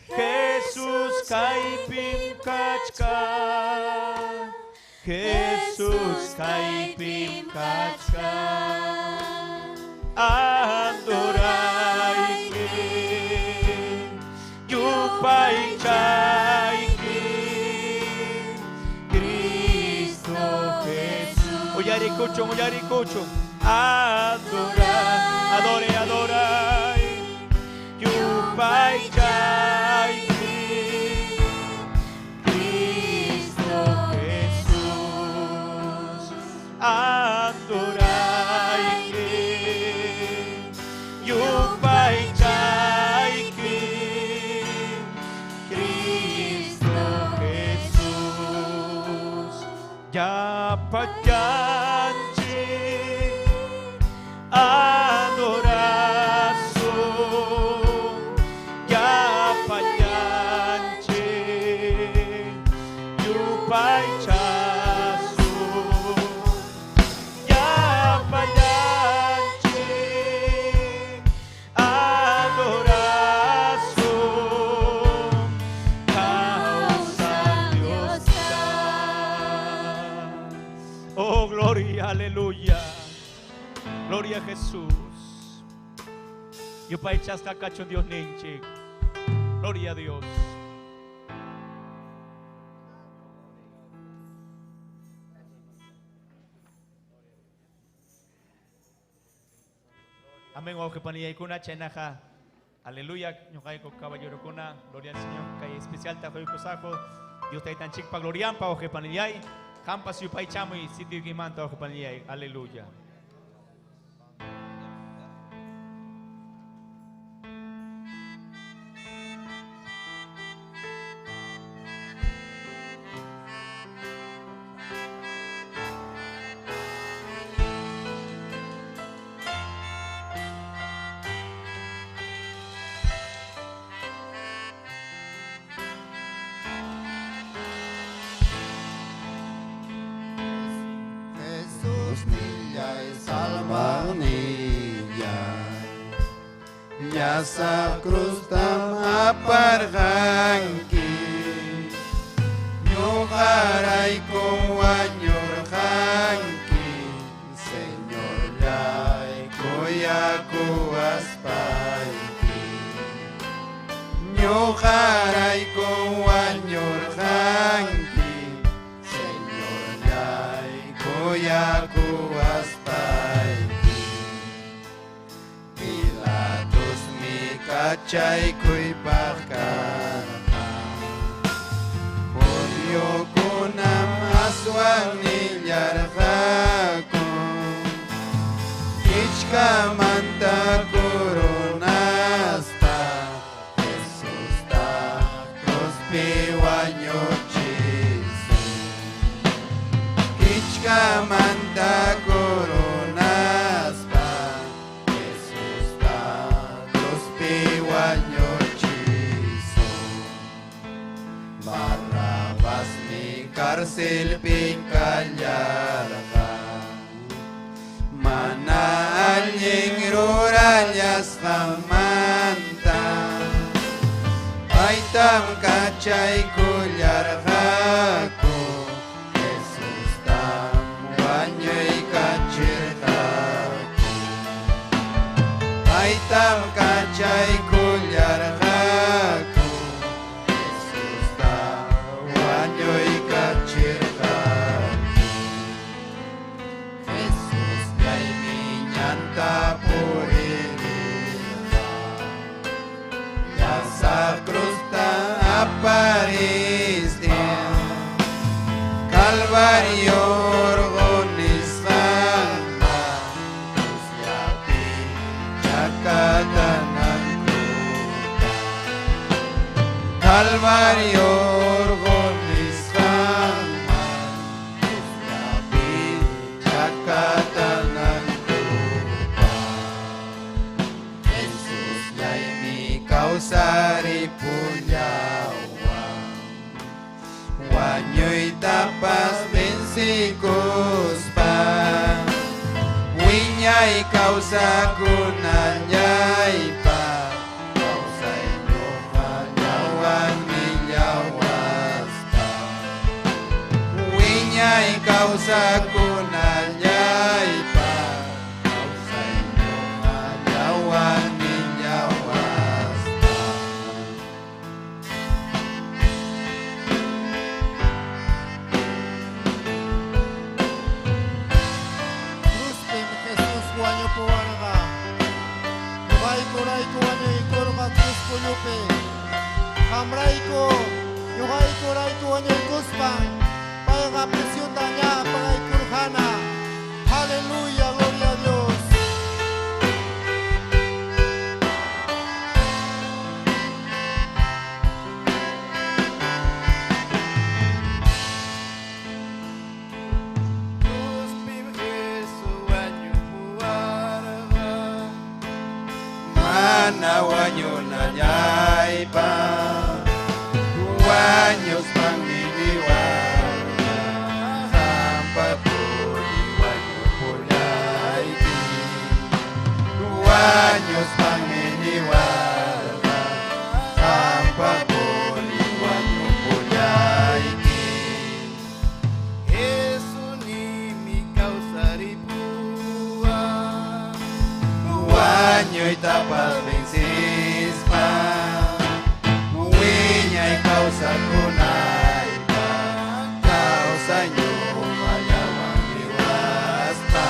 Jesús kaypim kachkan. Jesús kaypim kachkan. Adorayki, yupaychayki, Cristo Jesús. Uyarikuchun, uyarikuchun. Adora, adore, adora. Yupaychayki, Cristo Jesús. Adorayki, yupaychayki, Cristo Jesús. Llapallanchik adorasun, llapallanchik yupaychasun, llapallanchik adorasun, kawsaq Diosta. Oh, gloria, aleluya. Gloria a Jesús. Yupaychasqa kachun Dios ninchik. Gloria a Dios. Amén, wawqipanillaykuna chaynaqa. Aleluya, ñuqayku caballerokuna, gloria al Señor, kay especial tajoykusaqo, Dios taytanchikpa gloriampa wawqipanillay, qampas yupaychamuy sitioykimanta wawqipanillay, aleluya. Jesús nillay salvaqnillay, llasa cruztam aparqanki, ñuqarayku wañurqanki, Señorllay kuyakuwaspayki, ñuqarayku wañurqanki, Señorllay kuyakuwaspayki. Pilatosmi kachaykuypaq karqa, judiokunam aswan nillarqaku, ichkamanta kurunasta Jesusta cruzpi wañuchisun, ichkamanta kurunasta Karsilpi kallarqa mana allin rurallasqanmanta paytam kachaykullarqaku Jesustam wañuykachirqaku paytam kachaykullarqaku Jesustam wañuykachirqaku Jesus llami ñanta purirqa llasa crusta aparistin Calvario orgonisqanman cruzllapi chakatanankuta Calvario orgonisqanman cruzllapi chakatanankuta Jesus llami kawsaripullawan wañuytapas vencikuspa wiñay kawsakunallaypa kawsay ñuqallawan millawaspa wiñay kawsakunallaypa kawsay ñuqallawan millawaspa. Cruzpim Jesus wañupuwarqa. Ñuqayku rayku wañuykurqa cruz pullupi. Qamrayku, ñuqayku rayku wañuykuspan payqa preciota ña pagaykurqana. Aleluya, gloria a Dios. Cruzpim Jesus wañupuwarqa Mana wañunallaypa wañuspan niniwarqa qampa puri wañupullayki wañuspan niniwarqa qampa puri wañupullayki Jesus nimi kawsaripuwan wañuytapas vencispa wiñay kawsakunaypa kawsay ñuqallawan riwaspa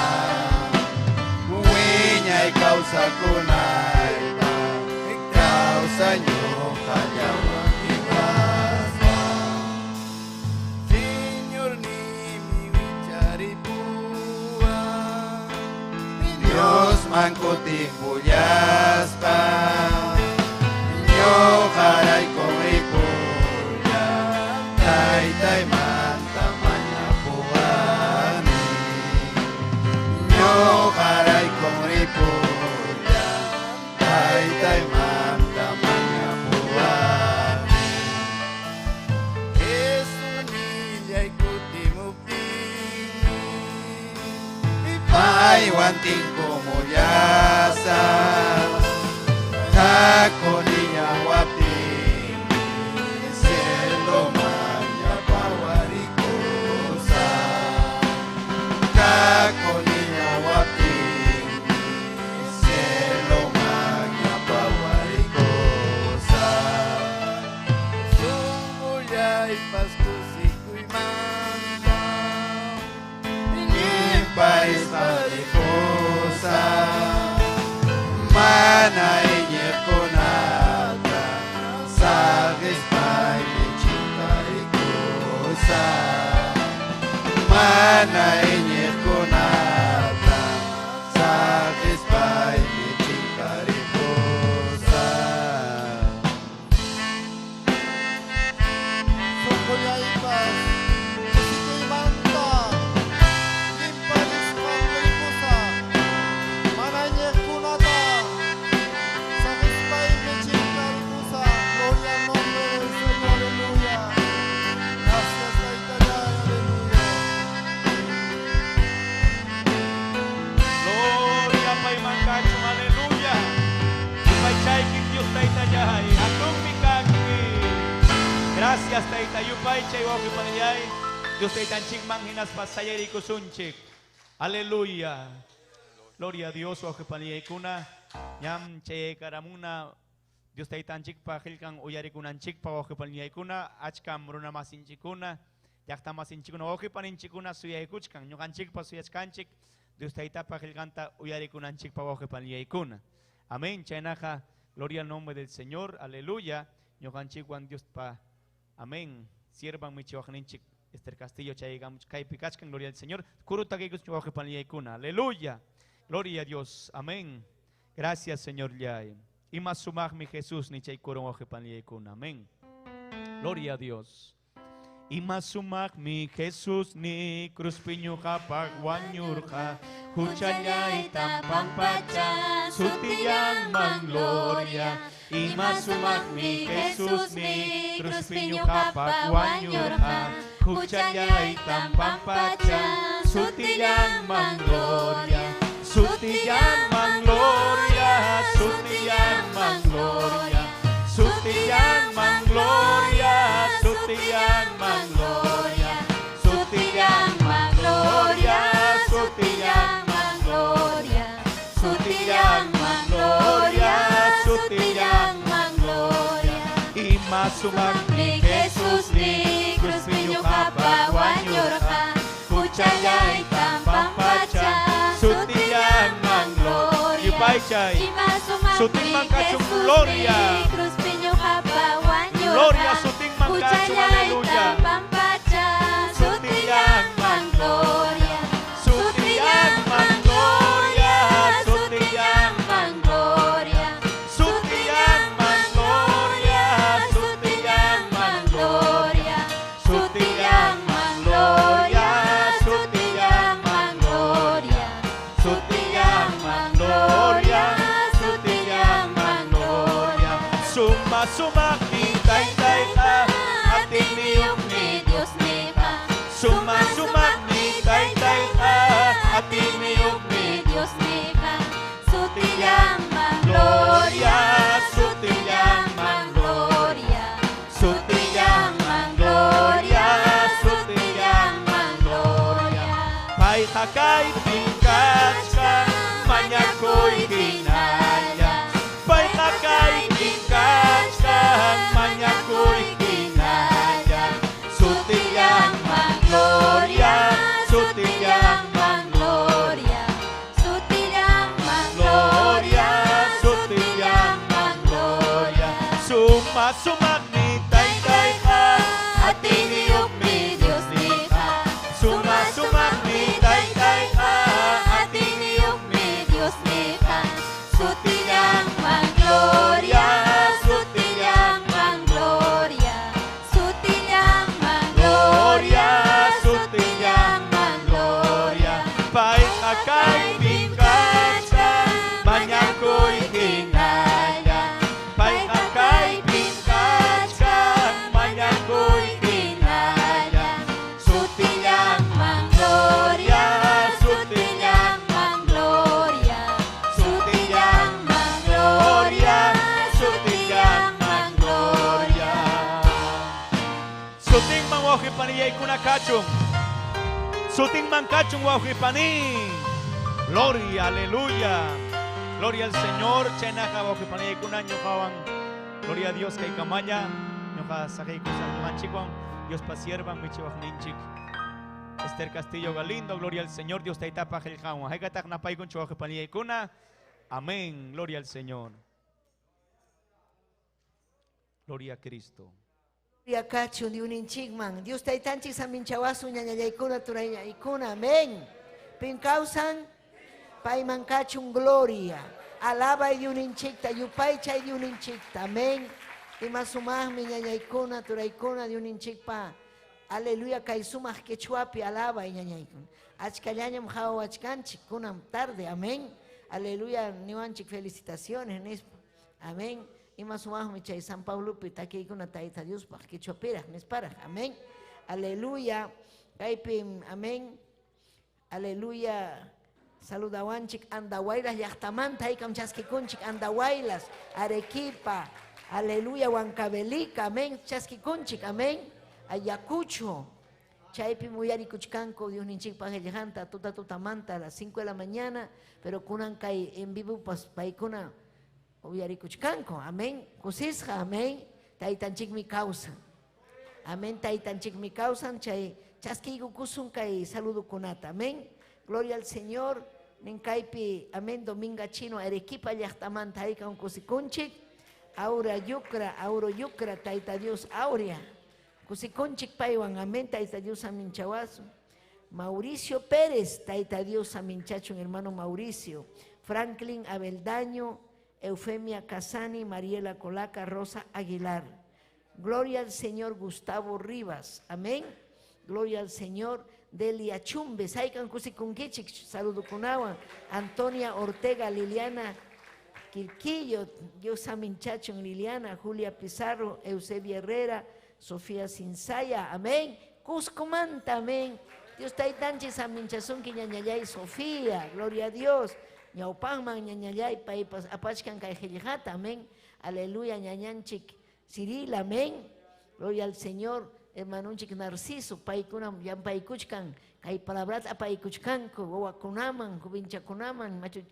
wiñay kawsakunaypa kawsay ñuqallawan riwaspa Señor nimi wicharipuwan Dios mankutipullaspa ñuqarayku ripulla taytaymanta mañapuwani ñuqarayku ripulla taytaymanta mañapuwani Jesus nillay kutimuptinmi paywan tinkumullasa kakuniña waptinmi cielo maña pawarikusa kakuniña waptinmi cielo maña pawarikusa Sunqullaypas kusikuymanta Llimparisqanikusa mana iñiqkunata saqispaymi chinkarikusa mana iñiqkunata saqispaymi chinkarikusa. Sunqullaypas kusikuymanta llimparisqan rikusa mana iñiqkunata saqispaymi chinkarikusa. Gloria al nombre del Señor, aleluya. Gracias, Taytallay, aleluya. Gracias, Tayta Yupaychay, wawqipanillay. Dios taytanchikman hinaspa sayarikusunchik. Aleluya. Gloria a Dios, wawqipanillaykuna. Ñam chayaykaramuna Dios taytanchikpa qillqan uyarikunanchikpa wawqipanillaykuna, achkam runa masinchikkuna, llaqta masinchikkuna, wawqipaninchikkuna suyaykuchkan, ñuqanchikpa suyachkanchik Dios taytapa qillqanta uyarikunanchikpa wawqipanillaykuna. Amén. Chaynaqa, gloria al nombre del Señor. Aleluya. Ñuqanchikwan Diospa amén. Siervan michiwaqninchik Esther Castillo chayaykamuch kaypi kachkan, gloria al Señor. Kurutakiykuch wawqipanillaykuna. Aleluya. Gloria a Dios. Amén. Gracias, Señor llay. Ima sumaqmi Jesús ni chay kurun wawqipanillaykuna. Amén. Gloria a Dios. Ima sumaqmi Jesús ni cruzpi ñuqapaq wañurqa huchallaytam pampacha sutillanman gloria. Ima sumaqmi Jesús ni cruzpi ñuqapaq wañurqa huchallaytam pampacha sutillanman gloria. Sutillanman gloria, sutillanman gloria, sutillanman gloria, sutillanman gloria, sutillanman gloria, sutillanman gloria, sutillanman gloria, sutillanman gloria. Ima sumaqmi Jesús ni cruzpi ñuqapa wañurqa huchallaytam pampacha sutillanman gloria. Yupaychay. Ima sumaqmi Sutinman kachun Jesús gloria. ni cruzpi ñuqapa wañurqa Gloria sutinman kachun, aleluya. huchallaytam pampacha sutillanman gloria. Sutillanman gloria, sutillanman gloria, sutillanman gloria, sutillanman gloria, sutillanman gloria, sutillanman gloria, sutillanman sutillanman gloria, gloria, sutillanman gloria. Suma sumaqmi taytayqa Atiniyuqmi Dios niqa, Suma sumaqmi taytayqa atiniyuqmi Dios niqa, sutillanman gloria, sutillanman gloria, sutillanman gloria, sutillanman gloria. Payqa kaypin kachkan mañakuy hinalla. Payqa kaypin kachkan mañakuy hinalla. Sutillanman gloria, sutillanman gloria, sutillanman gloria, sutillanman gloria. Suma sumaqmi taytayqa Atiniyuqmi Dios niqa, Suma sumaqmi taytayqa atiniyuqmi Dios niqa, sutillanman gloria, sutillanman gloria, sutillanman gloria, sutillanman gloria. Payqa kaypin kachkan mañakuy hinalla. Payqa kaypin kachkan mañakuy hinalla. Sutillanman gloria, sutillanman gloria, sutillanman gloria, sutillanman gloria. Sutinman wawqipanillaykuna kachun. Sutinman kachun wawqipani. Gloria, aleluya. Gloria al Señor. Chaynaqa wawqipanillaykuna ñuqawan. Gloria a Dios kay kamalla. Ñuqa saqiykusaq ñuqanchikwan. Diospa siervan michiwaqninchik. Esther Castillo Galindo, gloria al Señor, Dios taytapa qillqanwan. Haykataq napaykunchik wawqipanillaykuna. Amén. Gloria al Señor. Gloria a Cristo. Gloria kachun Diosninchikman. Dios taytanchik saminchawasun ñañallaykuna turayñaykuna. Amén. Pin kawsan payman kachun gloria. Alabay Diosninchikta, yupaychay Diosninchikta. Amén. Ima sumaqmi ñañaykuna turaykuna Diosninchikpa. Aleluya kay sumaq quechuapi alabay ñañaykuna. Achkallañam hawachkanchik kunan tarde. Amén. Aleluya niwanchik felicitaciones nispa. Amén. Ima sumaqmi chay San Pablopi takiykuna Tayta Diospaq quechuapiraq nisparaq. Amén. Aleluya. Kaypi amén. Aleluya. Saludawanchik Andahuaylas llaqtamanta haykam chaskikunchik Andahuaylas, Arequipa, Aleluya, Huancavelica, amén. Chaskikunchik, amén. Ayacucho. Chaypi muyarikuchkanku, Diosninchikpa qillqanta, tuta tutamanta a las 5 de la mañana, pero kunan kay en vivo pas paykuna uyarikuchkanku, amén. Kusisqa, amén. Taytanchikmi kawsan. Amén, taytanchikmi kawsan, chay chaskiykukusun kay saludukunata, amén. Gloria al Señor. Ninkaypi, amén, Dominga Chino, Arequipa llaqtamanta haykan kusikunchik. Aura Yucra, Auro Yucra, Tayta Dios Aurea. Kusikunchik paywan, amén, Tayta Dios aminchawasun. Mauricio Pérez, Tayta Dios aminchachun, hermano Mauricio. Franklin Abeldaño, Eufemia Casani, Mariela Colaca, Rosa Aguilar. Gloria al Señor Gustavo Rivas, amén. Gloria al Señor Delia Chumbes, haykan kusikunkichik, saludukunawan. Antonia Ortega, Liliana Quirquillo, Dios aminchachun, Liliana, Julia Pizarro, Eusebia Herrera, Sofía Sinsaya, amén. Cuscomanta, amén. Dios taytanchis aminchasunki ñañallay Sofía, gloria a Dios. Ñawpanman ñañallay paypas apachkan kay qillqata, amén. Aleluya, ñañanchik Cirila, amén. Gloria al Señor, hermanunchik Narciso, paykunam llampaykuchkan, kay palabrata apaykuchkanku, wawakunaman, jubinchakunaman, machu,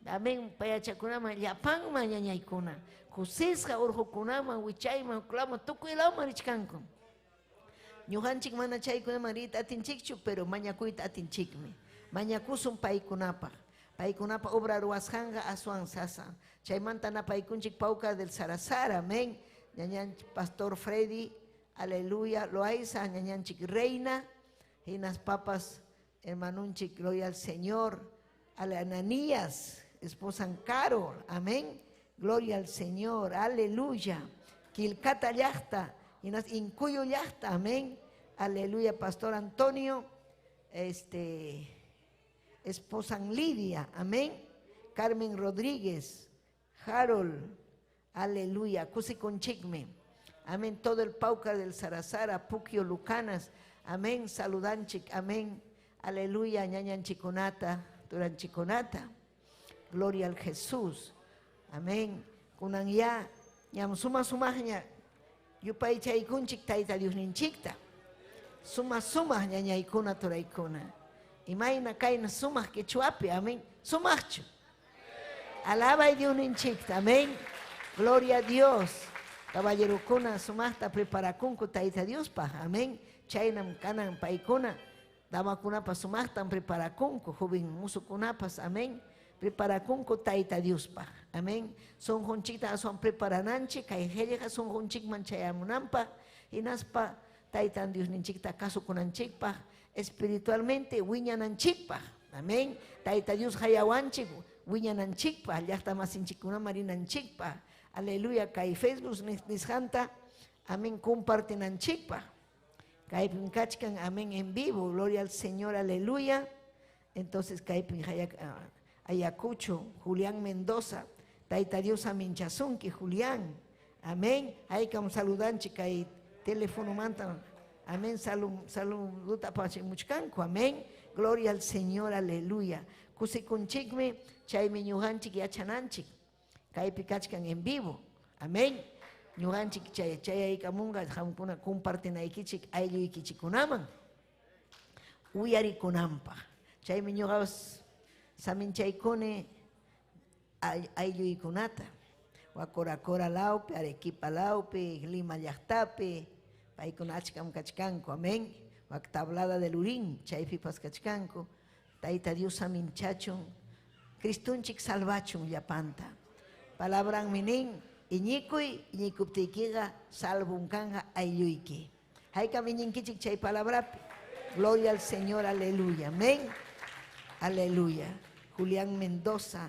amén, payachakunaman, llapanman ñañaykuna. Kusisqa urqukunaman, wichayman, uklaman, tukuy lawman richkanku. Ñuqanchik mana chaykunaman riyta atinchikchu, pero mañakuyta atinchikmi. Mañakusun paykunapaq. Paykunapa obra ruwasqanqa aswan sasa. Chaymanta napaykunchik Pauca del Sarasara, amén. Ñañanchik Pastor Freddy, aleluya, Loaiza, ñañanchik Reina, hinas papas, hermanunchik, gloria al Señor, a la Ananías, esposa Carol, amén. Gloria al Señor, aleluya. Quilcata llaqta, hinas Incuyo llaqta, amén. Aleluya, Pastor Antonio, esposa Lidia, amén. Carmen Rodríguez, Harold, aleluya, Cusiconchicme, amén. Todo el Pauca del Sarasara, Puquio Lucanas, amén. Saludanchic, amén. Aleluya, ñañanchiconata, turanchiconata. Gloria al Jesús, amén. Kunan ya, ñam suma sumajña, yupaychaykunchik tayta Diosninchikta. Suma sumaj ñañaykuna turaykuna. Imayna kayna sumaj quechuapi, amén. Sumajchu. Alaba Diosninchikta, amén. Gloria a Dios. Caballerokuna sumajta preparakunku tayta Diospaj, amén. Chaynam kanan paykuna, damakunapas sumajtan preparakunku, joven musukunapas, amén. Preparakunku tayta Diospaj, amén. Sonqonchikta aswan preparananchik, kay qillqa sonqonchikman chayamunanpaj, hinaspa taytan Diosninchikta kasukunanchikpaj, espiritualmente wiñananchikpaj, amén. Tayta Dios hayawanchik wiñananchikpaj, llaqta masinchikkunaman rinanchikpaj, aleluya, kay Facebook nisqanta, amén, compartinanchikpaj. Kaypim kachkan, amén, en vivo, gloria al Señor, aleluya. Entonces, kaypim Ayacucho, Julián Mendoza, Tayta Dios aminchasunki, Julián, amén. Haykam saludanchik kay teléfono manta, amén, saluduta pachimuchkanku, amén. Gloria al Señor, aleluya. Kusikunchikmi, chaymi ñuqanchik yachananchik, kaypi kachkan en vivo, amén. Ñuqanchik chayaykamunqa qamkuna compartinaykichik aylluykichikkunaman, uyarikunanpaq. Chaymi ñuqapas saminchaykuni aylluykunata, Wacoracora lawpi, Arequipa lawpi, Lima llaqtapi, paykuna achkam kachkanku, amén. Wak Tablada del Urín, chaypipas kachkanku. Tayta Dios aminchachun, Cristunchik salvachun llapanta. Palabranmi nin, iñikuy, iñikuptiykiqa salvun kanja aylluyki. Haykam iñinkichik chay palabrapi. Gloria al Señor, aleluya, amén. Aleluya. Julián Mendoza,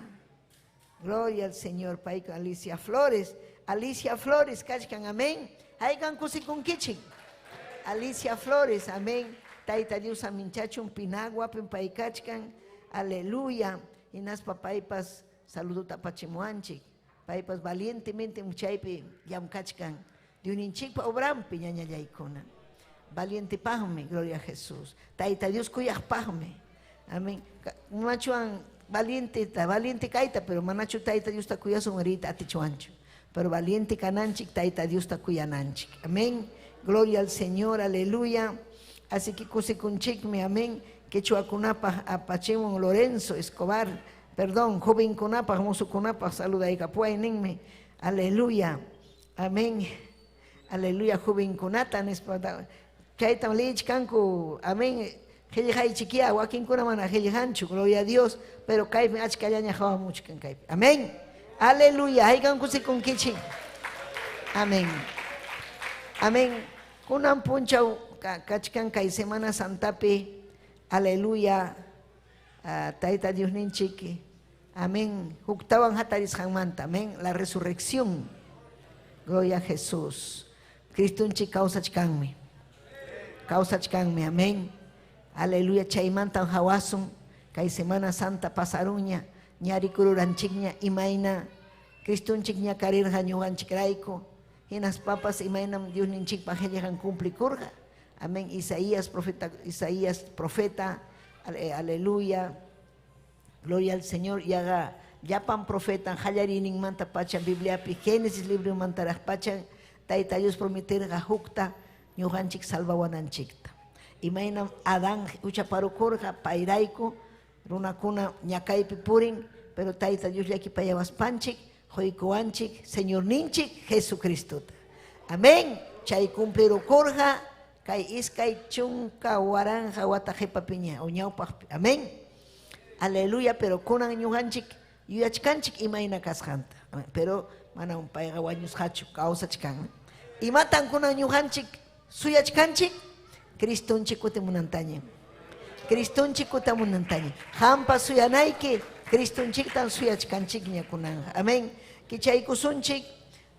gloria al Señor, payka Alicia Flores, Alicia Flores, kachkan, amén. Haykan kusikunkichik. Alicia Flores, amén. Tayta Dios aminchachun Pinaguapin paykachkan, aleluya. Hinaspa paypas saluduta apachimuanchik. Paypas valientemente muchaypi llamkachkan. Diosninchikpa obrampi ñañallaykuna. Valientepaqmi, gloria a Jesús. Tayta Dios kuyaqpaqmi. Amén. Machuan valiente, valiente kaita, pero manachu tayta Diosta kuyasun riyta atichuanchu. Pero valiente kananchik, Tayta Diosta kuyananchik. Amén. Gloria al Señor, aleluya. Así que kusikunchikmi, amén. Quechuakunapaq apachimun Lorenzo Escobar, perdón, jovenkunapaq, mozokunapaq saludaykapuway ninmi. Aleluya. Amén. Aleluya, jovenkunata nispa chaytam liyichkanku, amén. Qillqaychikyá, wakinkuna mana qillqanchu, gloria a Dios, pero kaypi achkallaña qawamuchkan kaypi. Amén. Aleluya, haykam kusikunkichik. Amén. Amén. Kunan punchaw kachkan kay Semana Santapi. Aleluya. Tayta Diosninchik. Amén. Huktawan hatarisqanmanta. Amén. La resurrección. Gloria a Jesús. Cristonchik kawsachkanmi. Kawsachkanmi. Amén. Aleluya. Chaymantam hawasun. Kay Semana Santa pasaruña. Ñarikururanchikña imayna. Cristonchik ñakarirqa ñuqanchikrayku. Hinaspapas imaynam Diosninchikpa qillqan cumplikurqa. Amén. Isaías profeta, Isaías profeta, aleluya. Gloria al Señor. Yaqa llapan profeta qallariyninmanta pacha Bibliapi Génesis libromantaraq pacha Tayta Dios prometerqa hukta ñuqanchik salvawananchikta. Imaynam Adán huchaparukurqa payrayku runakuna ñakaypi purin, pero Tayta Dios llakipayawaspanchik quykuwanchik Señorninchik Jesucristota. Amén. Chay cumplirukurqa kay 20,000 wata qipapiña o ñawpaqpi. Amén. Aleluya, pero kunan ñuqanchik yuyachkanchik imayna kasqanta. Amén. Pero manam payqa wañusqachu, kawsachkan. Imatan kunan ñuqanchik suyachkanchik? Cristonchik kutimunantaña. Cristonchik kutimunantaña. Qampa suyanayki Cristonchiktan suyachkanchikña kunanqa. Amén. Kichaykusunchik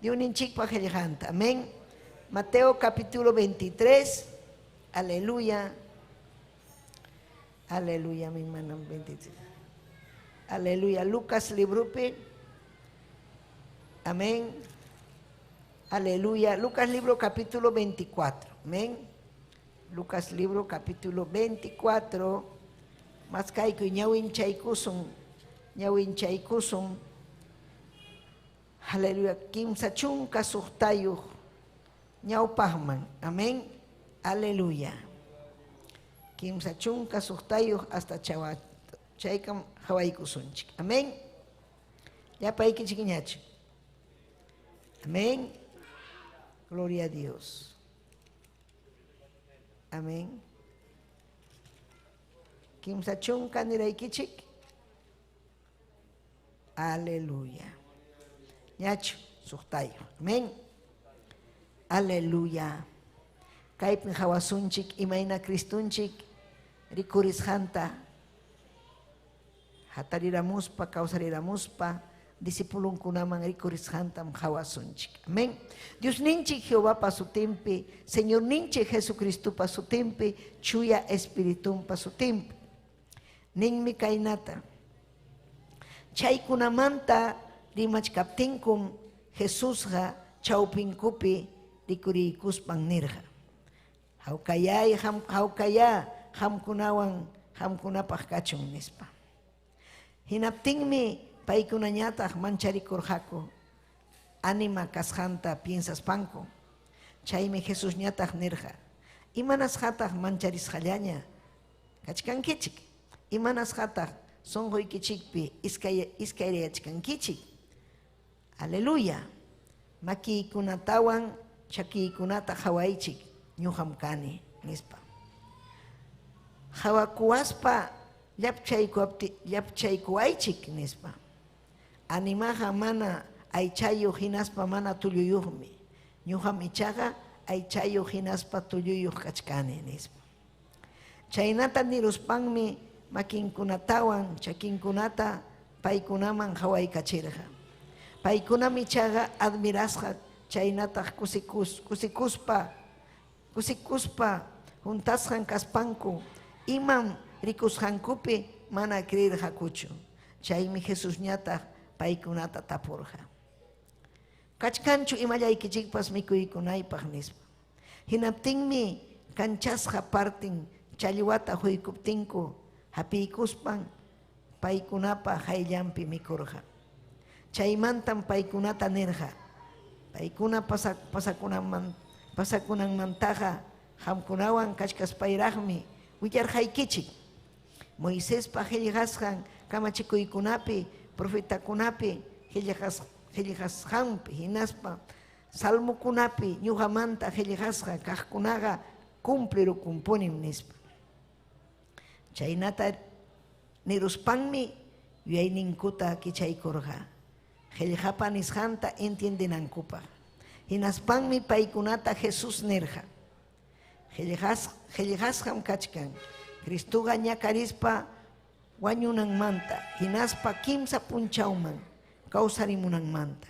Diosninchikpa qillqanta. Amén. Mateo capítulo 23. Aleluya. Aleluya, mi hermano 23. Aleluya. Lucas libropi. Amén. Aleluya. Lucas libro capítulo 24. Amén. Lucas libro capítulo 24. Maskayku ñawinchaykusun. Ñawinchaykusun. Aleluya. 36 ñawpaqman. Amén. Aleluya. 36 hasta chaykam hawaykusunchik. Amén. Llapaykichikñachu. Amén. Gloria a Dios. Amén. 30 niraykichik. Aleluya. Ñachu, suqtayo. Amén. Aleluya. Kaypin hawasunchik imayna Cristonchik rikurisqanta hatariramuspa kawsariramuspa discipulunkunaman rikurisqantam hawasunchik. Amén. Diosninchik Jehovapa sutinpi, Señorninchik Jesucristopa sutinpi, Chuya Espiritunpa sutinpi. Ninmi kaynata. Chaykunamanta rimachkaptinkum Jesusqa chawpinkupi rikuriykuspan nirqa. Hawkayay, hawkaya qamkunawan qamkunapaq kachun nispa. Hinaptinmi paykunañataq mancharikurqaku anima kasqanta piensaspanku. Chaymi Jesusñataq nirqa. Imanasqataq mancharisqallaña kachkankichik. Imanasqataq sunquykichikpi iskayrayachkankichik. Aleluya. Makiykunatawan chakiykunata qhawaychik ñuqam kani nispa. Qhawakuwaspa llapchaykuwaychik nispa. Animaqa mana aychayuq hinaspa mana tulluyuqmi. Ñuqam ichaqa aychayuq hinaspa tulluyuq kachkani nispa. Chaynata niruspanmi makinkunatawan chakinkunata paykunaman qawaykachirqa. Paykunam ichaqa admirasqa chaynataq kusikuspa juntasqan kaspanku imam rikusqankupi mana creerqakuchu. Chaymi Jesusñataq paykunata tapurqa. Kachkanchu imallaykichikpas mikuykunaypaq nispa. Hinaptinmi kanchasqa partin challwata huykuptinku hapiykuspan paykunapa hayllanpi mikurqa. Chaymantam paykunata nirqa. Paykuna pasakunanmantaqa qamkunawan kachkaspayraqmi willarqaykichik. Moisespa qillqasqan kamachikuykunapi, profetakunapi qillqasqanpi hinaspa salmokunapi ñuqamanta qillqasqa kaqkunaqa cumplirukunpunim, nispa. Chaynata niruspanmi yuyayninkuta kichaykurqa qillqapa nisqanta entiendenankupaq. Hinaspanmi paykunata Jesús nirqa: Qillqasqam kachkan Cristoqa ñakarispa wañunanmanta hinaspa kimsa punchawman kawsarimunanmanta.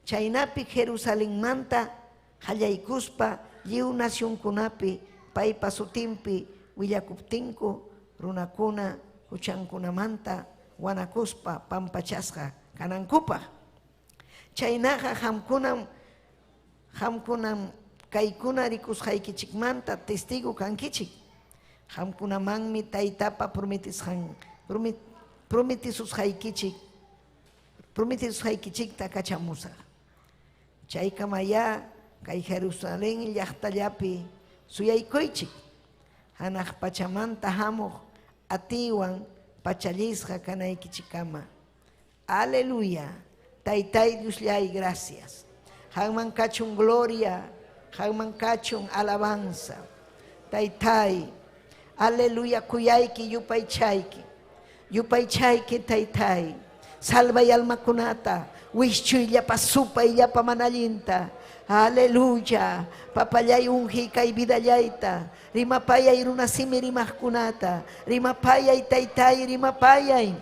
Chaynapi Jerusalenmanta qallaykuspa lliw nacionkunapi paypa sutinpi willakuptinku runakuna huchankunamanta wanakuspa pampachasqa kanankupaq. Chaynaqa qamkunam kaykuna rikusqaykichikmanta testigo kankichik. Qamkunamanmi Taytapa prometesusqaykichikta kachamusaq. Chaykamayá kay Jerusalén llaqtallapi suyaykuychik. Hanaq pachamanta hamuq atiywan pachallisqa kanaykichikkama. Aleluya. Taytay Diosllay, gracias. Qanman kachun gloria, qanman kachun alabanza. Taytay, aleluya, kuyayki yupaychayki. Yupaychayki taytay. Salvay almakunata, wischuyllapa supayllapa manallinta. Aleluya. Papallay ungi kay vidallayta. Rimapayay runasimi rimaqkunata. Rimapayay taytay, rimapayay.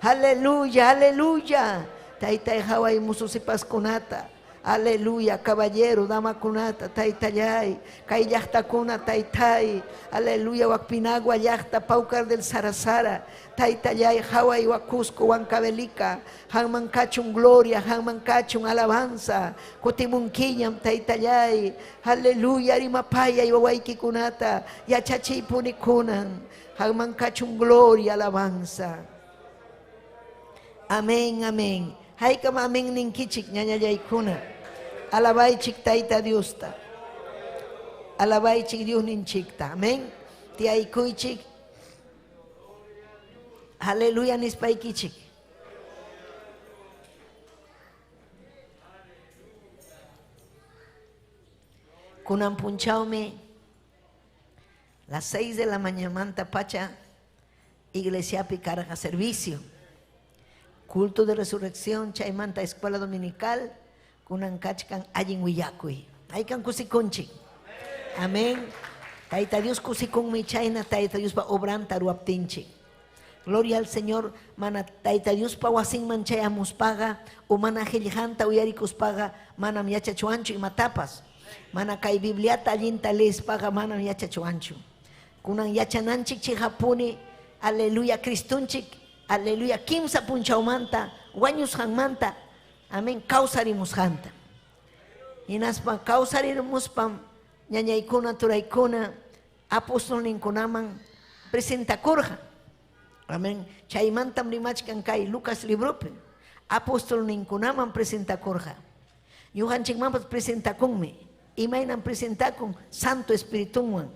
Aleluya, aleluya. Taytay haway mususipaskunata. Aleluya, caballero, damakunata, taytallay, kay llaqtakuna, taytay. Aleluya, wakpinagua llaqta, Paucar del Sarasara, taytallay, haway Huacusco, Huancavelica, hanman kachun gloria, hanman kachun alabanza, kutimunkiñam, taytallay. Aleluya, rimapayay wawaykikunata, yachachiy punikunan, hanman kachun gloria, alabanza. Amén, amén. Haykam amén ninkichik ñañallaykuna. Alabaychik Tayta Diosta. Alabaychik Dios ninchikta. Amén. Tiaykuychik. Aleluya nispaykichik. Kunan punchawmi las 6 de la mañana pacha iglesiapi karqa servicio. Culto de resurrección, chaymanta escuela dominical, kunan kachkan allin willakuy. Aykan kusikunchik. Amén. Tayta Dios kusikunmi chayna Tayta Diospa obranta ruwaptinchik. Gloria al Señor, mana Tayta Diospa wasinman chayamuspaqa o mana qillqanta uyarikuspaqa manam yachachuwanchu imatapas. Mana kay Bibliata allinta leespaqa manam yachachuwanchu. Kunan yachananchik chiqapuni, aleluya, Cristunchik, aleluya, kimsa punchawmanta, wañusqanmanta, amén, kawsarimusqanta. Hinaspa kawsarimuspam ñañaykuna, turaykuna, apostolninkunaman presentakurqa. Amén. Chaymantam rimachkan kay Lucas libropi. Apostolninkunaman presentakurqa. Ñuqanchikmanpas presentakunmi. Imaynam presentakun Santo Espiritunwan.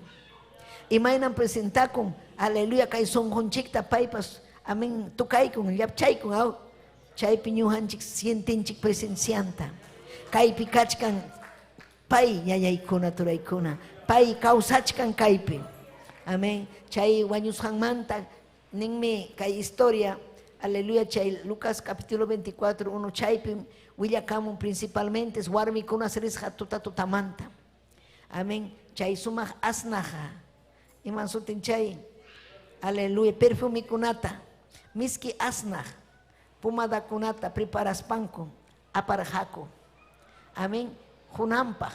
Imaynam presentakun, aleluya, kay sunqunchikta paypas, amén, tukaykun, llapchaykun, aw. Chaypi ñuqanchik sientinchik presencianta. Kaypi kachkan pay ñañaykuna, turaykuna. Pay kawsachkan kaypi. Amén. Chay wañusqanmanta ninmi kay historia, aleluya, chay Lucas capítulo 24, 1, chaypi willakamun principalmente warmikuna risqa tuta tutamanta. Amén. Chay sumaq asnaja. Iman sutin chay, aleluya, perfumikunata, miski asnaj, pumadakunata preparaspanku, aparjaku. Amén. Junampaj,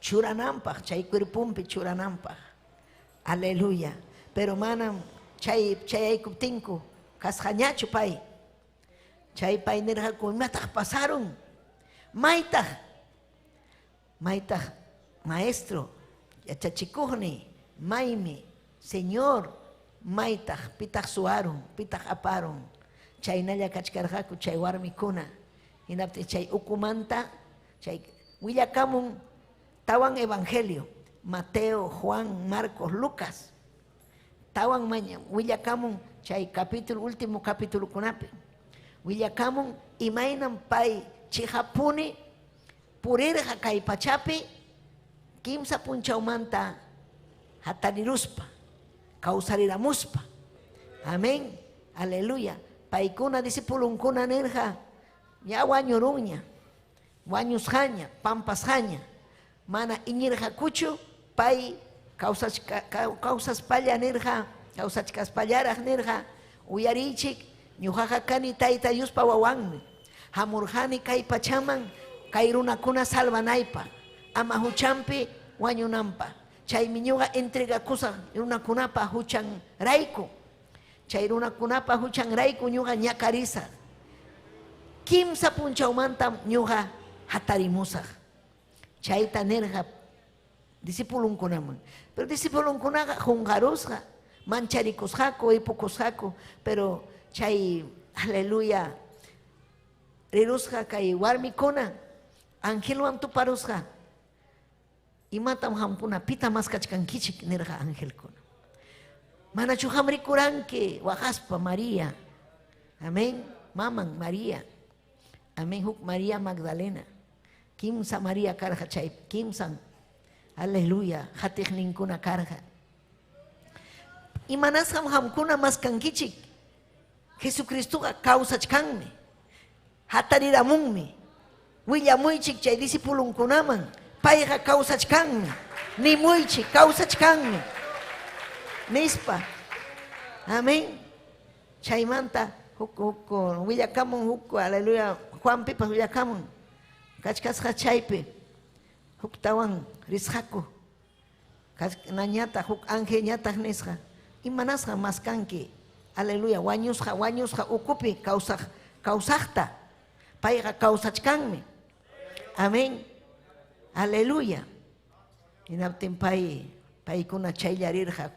churanampaj, chay cuerpumpi churanampaj. Aleluya. Pero manam chay chayaykuptinku kasqañachu pay. Chay pay nirqaku, imataq pasaron? Maytaq, maytaq, maestro, yachachikuqni, maymi, señor, maytaq, pitaq suwarun, pitaq aparun. Chaynalla kachkarqaku chay warmikuna. Hinaptin chay ukumanta Chay willakamun tawan evangelio, Mateo, Juan, Marcos, Lucas. Tawan maña willakamun chay capítulo último capítulo kunapi. Willakamun imaynam pay chiqapuni purirqa kay pachapi kimsa punchawmanta hatariruspa, kawsariramuspa. Amén. Aleluya. Paykuna discipulunkuna nirqa ya wañurunña, wañusqaña, pampasqaña. Mana iñirqakuchu pay kawsaspalla nirqa, kawsachkaspallaraq nirqa, uyariychik, ñuqaqa kani Tayta Diospa wawanmi. Hamurqani kay pachaman kay runakuna salvanaypaq, ama huchampi wañunanpaq. Chaymi ñuqa entregakusaq runakunapa huchanrayku. Chay runakunapa huchanrayku ñuqa ñakarisaq. Kimsa punchawmantam ñuqa hatarimusaq. Chayta nirqa discipulunkunaman. Pero discipulunkunaqa qunqarusqa, mancharikusqaku, ipukusqaku, pero chay aleluya rirusqa kay warmikuna angelwan tuparusqa. Imatam qamkuna pita maskachkankichik nirqa angelkuna. Manachu qam rikuranki waqaspa María. Amén. Maman María. Amén. Huk María Magdalena. Kimsa María karqa chay kimsan. Aleluya. Hatiqninkuna karqa. Imanasqam qamkuna maskankichik? Jesucristoqa kawsachkanmi. Hatariramunmi. Willamuychik chay discipulunkunaman. Payqa kawsachkanmi. Nimuychik kawsachkanmi. Nispa. Amén. Chaymanta huk huk willakamun huk aleluya Juanpipas willakamun. Kachkasqa chaypi huktawan risqaku. Nañataq huk angelñataq nisqa. Imanasqa maskanki. Aleluya, wañusqa wañusqa ukupi kawsaq kawsaqta. Payqa kawsachkanmi. Amén. Aleluya. Hinaptin pay paykuna chayllarirqa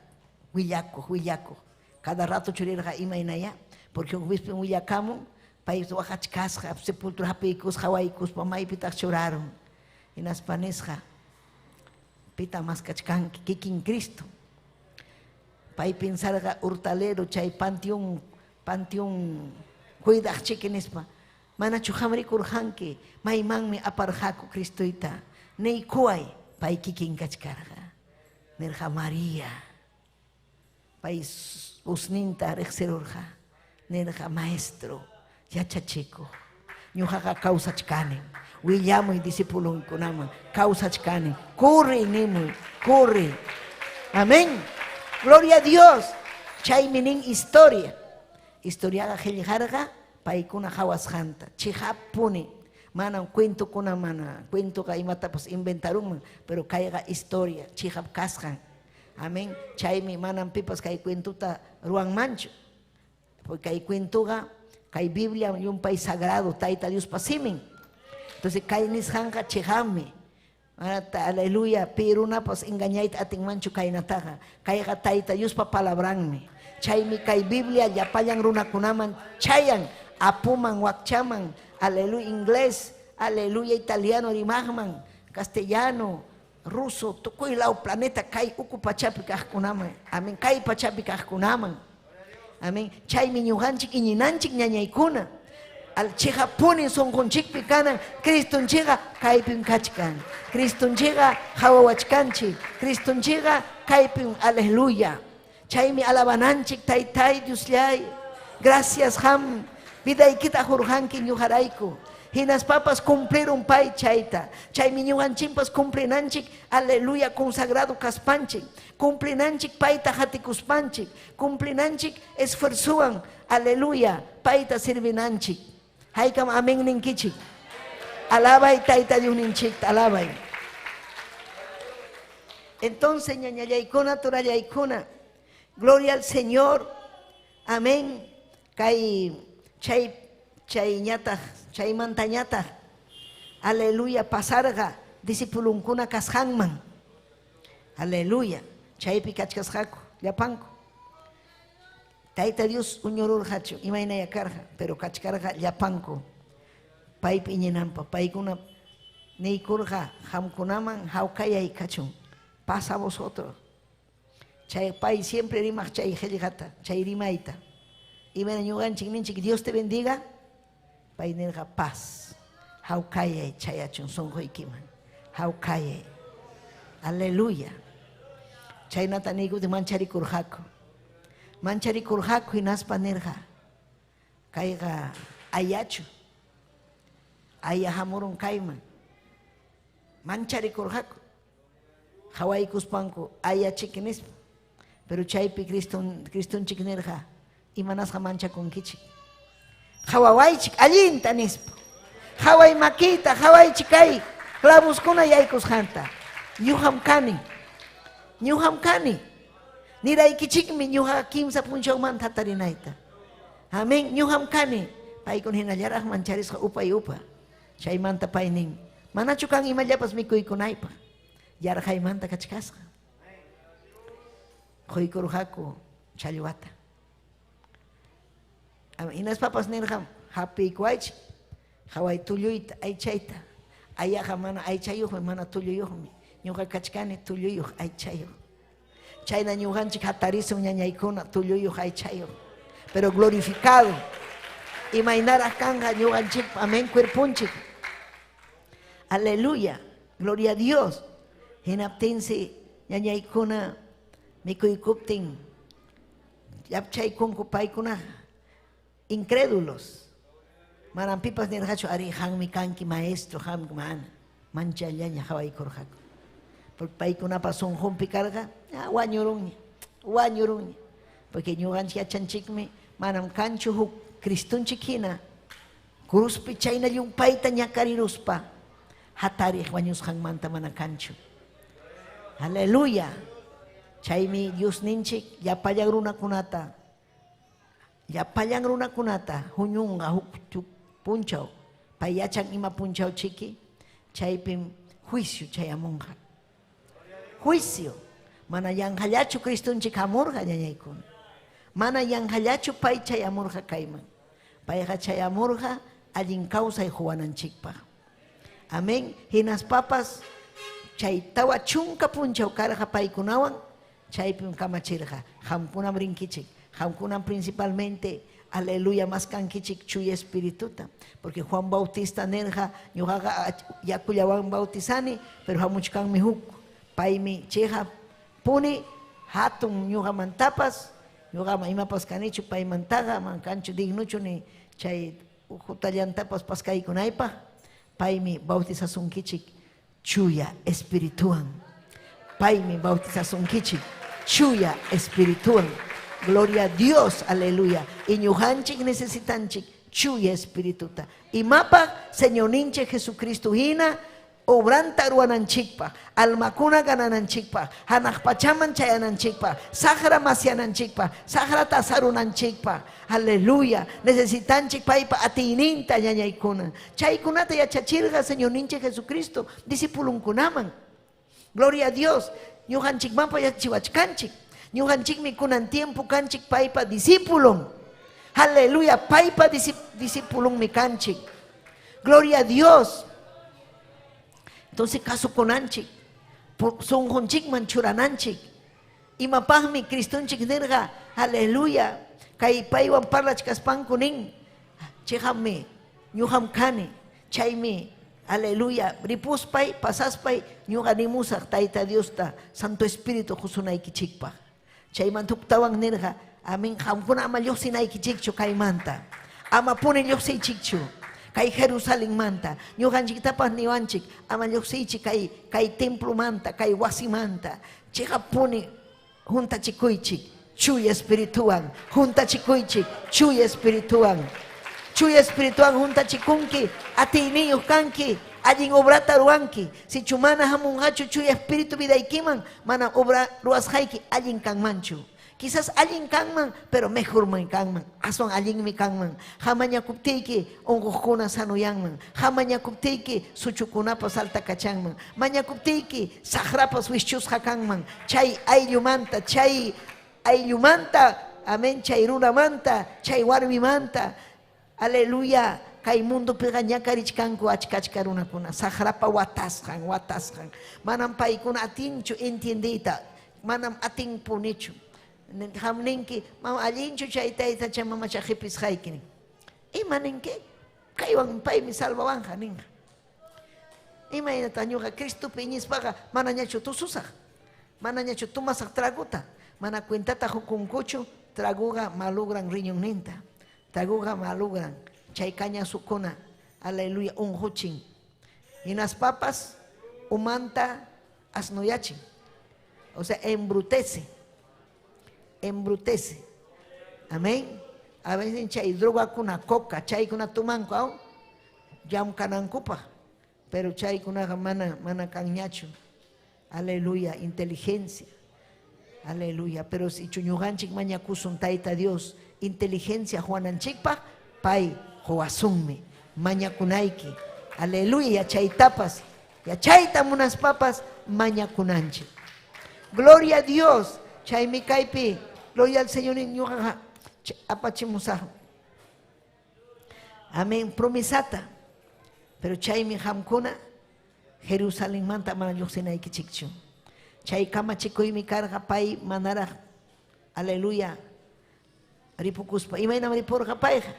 willakuq willakuq. Cada rato churirqa imaynaya, porque huk wispin willakamun, pay waqachkasqa sepultura hapiykusqa hawaykuspa maypitaq churarun. Hinaspa nisqa pita maskachkanki kikin Cristo. Pay pensarqa hurtalero chay panteón panteón cuidaq chiki nispa. Manachu qam rikurqanki maymanmi aparqaku Cristoyta. Niykuway pay kikin kachkarqa. Nirqa María. Pay usninta riqsirurqa. Nirqa maestro, yachachikuq. Ñuqaqa kawsachkani. Willamuy discipulunkunaman kawsachkani. Corre nimuy, corre. Amén. Gloria a Dios. Chaymi nin historia. Historiaqa qillqarqa paykuna qawasqanta. Chiqapuni. Manam cuentokuna mana cuentoqa imatapas inventarunman, pero kayqa historia, chiqap kasqan. Amén. Chaymi manam pipas kay cuentota ruwanmanchu. Porque kay cuentoqa kay Biblia llumpay sagrado, Tayta Diospa simin. Entonces kay nisqanqa chiqapmi. Aleluya, pi runapas engañayta atinmanchu kaynataqa. Kayqa Tayta Diospa palabranmi. Chaymi kay Biblia llapallan runakunaman chayan, apuman, wakchaman, aleluya, inglés, aleluya, italiano rimaqman, castellano, ruso, tukuy law planeta kay uku pachapi kaqkunaman. Amén, kay pachapi kaqkunaman. Amén. Chaymi ñuqanchik iñinanchik ñañaykuna. Al chiqapuni sunqunchikpi kanan Cristonchikqa kaypim kachkan. Cristonchikqa qhawawachkanchik. Cristonchikqa kaypim, aleluya. Chaymi alabananchik Taytay Diosllay. Gracias qam vidaykita qurqanki ñuqarayku. Hinaspapas cumplirun pay chayta. Chaymi ñuqanchikpas cumplinanchik, aleluya, consagrado kaspanchik. Cumplinanchik payta hatikuspanchik. Cumplinanchik esfuerzowan, aleluya, payta sirvinanchik. Haykam amén ninkichik. Alabay Tayta Diosninchikta, alabay. Entonces, ñañallaykuna, turallaykuna, gloria al Señor. Amén. Kay chay chayñataq, chaymantañataq, aleluya, pasarqa discipulunkuna kasqanman. Aleluya. Chaypi kachkasqaku, llapanku. Tayta Dios uñururqachu, imaynaya karqa, pero kachkarqa llapanku. Paypi iñinanpaq, paykuna Niykurqa qamkunaman hawkayay kachun. Paz a vosotros. Chay pay siempre rimaq chay qillqata, chay rimayta. Imayna ñuqanchik ninchik Dios te bendiga, pay nirqa paz. Hawkayay chayachun sunquykiman. Hawkayay. Aleluya. Chaynata niykuptin mancharikurqaku. Mancharikurqaku hinaspa nirqa, kayqa ayachu. Aya hamurun kayman. Mancharikurqaku. Qawaykuspanku ayachik nispa. Pero chaypi Cristonchik nirqa, imanasqa manchakunkichik. Qawawaychik allinta nispa. Qaway makiyta, qawaychik kay clavoskuna yaykusqanta. Ñuqam kani. Ñuqam kani. Niraykichikmi ñuqa kimsa punchawmanta hatarinayta. Amén. Ñuqam kani. Paykuna hinallaraq mancharisqa upay upa. Chaymanta pay nin, manachu kan imallapas mikuykunaypaq. Yarqaymanta kachkasqa. Quykurqaku challwata. Hinaspapas nirqam, hapiykuwaychik, qaway tulluyta, aychayta. Ayaqa mana aychayuqmi, mana tulluyuqmi. Ñuqa kachkani tulluyuq, aychayuq. Chayna ñuqanchik hatarisun ñañaykuna tulluyuq, aychayuq. Pero glorificado. Imaynaraq kanqa ñuqanchik, amén, cuerpunchik. Aleluya, gloria a Dios. Hinaptinsi ñañaykuna mikuykuptin llapchaykunku paykuna incrédulos. Manam pipas nirqachu, ari qammi kanki maestro, qammi mana. Manchallaña qawaykurqaku. Porque paykunapa sunqunpi karqa, wañurunña, wañurunña. Porque ñuqanchik yachanchikmi, manam kanchu huk Cristonchik hina cruzpi chayna llumpayta ñakariruspa hatariq wañusqanmanta mana kanchu. Aleluya. Chaymi Diosninchik llapallan runakunata, llapallan runakunata huñunqa huk punchaw. Pay yachan ima punchaw chiki, chaypim juicio chayamunqa. Juicio. Mana yanqallachu Cristonchik hamurqa ñañaykuna. Mana yanqallachu pay chayamurqa kayman. Payqa chayamurqa allin kawsay huwananchikpaq. Amén. Hinaspapas chay tawa chunka punchaw karqa paykunawan, chaypim kamachirqa. Qamkunam rinkichik. Qamkunam principalmente, aleluya, maskankichik chuya espirituta. Porque Juan Bautista nirqa, ñuqaqa yakullawan bautizani, pero hamuchkanmi huk. Paymi chiqa puni hatun ñuqamantapas, ñuqama imapas kanichu paymantaqa, man kanchu dignuchu ni chay hutallantapas paskaykunaypaq. Paymi bautizasunkichik chuya espirituwan. Paymi bautizasunkichik chuya espirituwan. Gloria a Dios, aleluya. Y ñuqanchik necesitanchik chuya espirituta. Imapaq Señorninchik Jesucristo hina obranta ruwananchikpaq, almakuna ganananchikpaq, hanaq pachaman chayananchikpaq, saqra masyananchikpaq, saqrata sarunanchikpaq. Aleluya. Necesitanchik paypa atiyninta ñañaykuna. Chaykunata yachachirqa Señorninchik Jesucristo discipulunkunaman. Gloria a Dios. Ñuqanchikmanpa yachachiwachkanchik. Ñuqanchikmi kunan tiempo kanchik paypa discipulon. Aleluya, paypa discipulonmi kanchik. Gloria a Dios. Entonces kasukunanchik, sunqunchikman churananchik. Imapaqmi Cristonchik nirqa, aleluya, kay paywan parlachkaspanku nin, chiqammi, ñuqam kani, chaymi, aleluya, ripuspay, pasaspay, ñuqa nimusaq Tayta Diosta, Santo Espíritu qusunaykichikpaq. Chaymanta huktawan nirqa, amén, qamkuna ama lluqsinaykichikchu kaymanta. Ama puni lluqsiychikchu kay Jerusalenmanta. Ñuqanchiktapas niwanchik, ama lluqsiychik kay templomanta, kay wasimanta. Chiqapuni juntachikuychik chuya espirituwan, juntachikuychik chuya espirituwan. Chuya espirituwan juntachikunki, atiyniyuq kanki, allin obrata ruwanki. Sichu mana hamunqachu chuya espíritu vidaykiman, mana obra ruwasqayki allin kanmanchu. Quizás allin kanman, pero mejorman kanman. Aswan allinmi kanman. Hamañakuptiyki unquqkuna sanuyanman. Hamañakuptiyki suchukunapas altakachanman. Mañakuptiyki saqrapas wischusqa kanman. Chay ayllumanta, chay ayllumanta, amén, chay runamanta, chay warmimanta. Aleluya. Kay mundopiqa ñakarichkanku achka-achka runakuna, saqrapa watasqan, watasqan. Manam paykuna atinchu entiendeyta, manam atinpunichu. Qam ninki, mama allinchu chay taytacha mamacha qipisqayki nin. Ima ninki? Kaywan paymi salvawanqa ninqa. Imaynata ñuqa Cristopi iñispaqa manañachu tususaq, manañachu tomasaq tragota, mana cuentata qukunkuchu tragoqa malogran riñonninta, tragoqa malogran chay cañasukuna, aleluya, unquchin. Hinaspapas umanta asnuyachin, o sea, embrutece, embrutece. Amén. A veces chay drogakuna, coca, chaykuna tomanku, aw, llamkanankupaq, pero chaykunaqa mana, mana kanñachu. Aleluya, inteligencia. Aleluya, pero si ñuqanchik mañakusun Tayta Dios, inteligencia quwananchikpaq, pay quwasunmi. Mañakunayki. Aleluya, yachaytapas, yachayta munaspapas mañakunanchik. Gloria a Dios. Chaymi kaypi, gloria al Señor ñuqaqa apachimusaq. Amén, promesata. Pero chaymi qamkuna Jerusalenmanta mana lluqsinaykichikchu. Chay kamachikuymi karqa pay manaraq, aleluya, ripukuspa. Imaynam ripurqa payqa?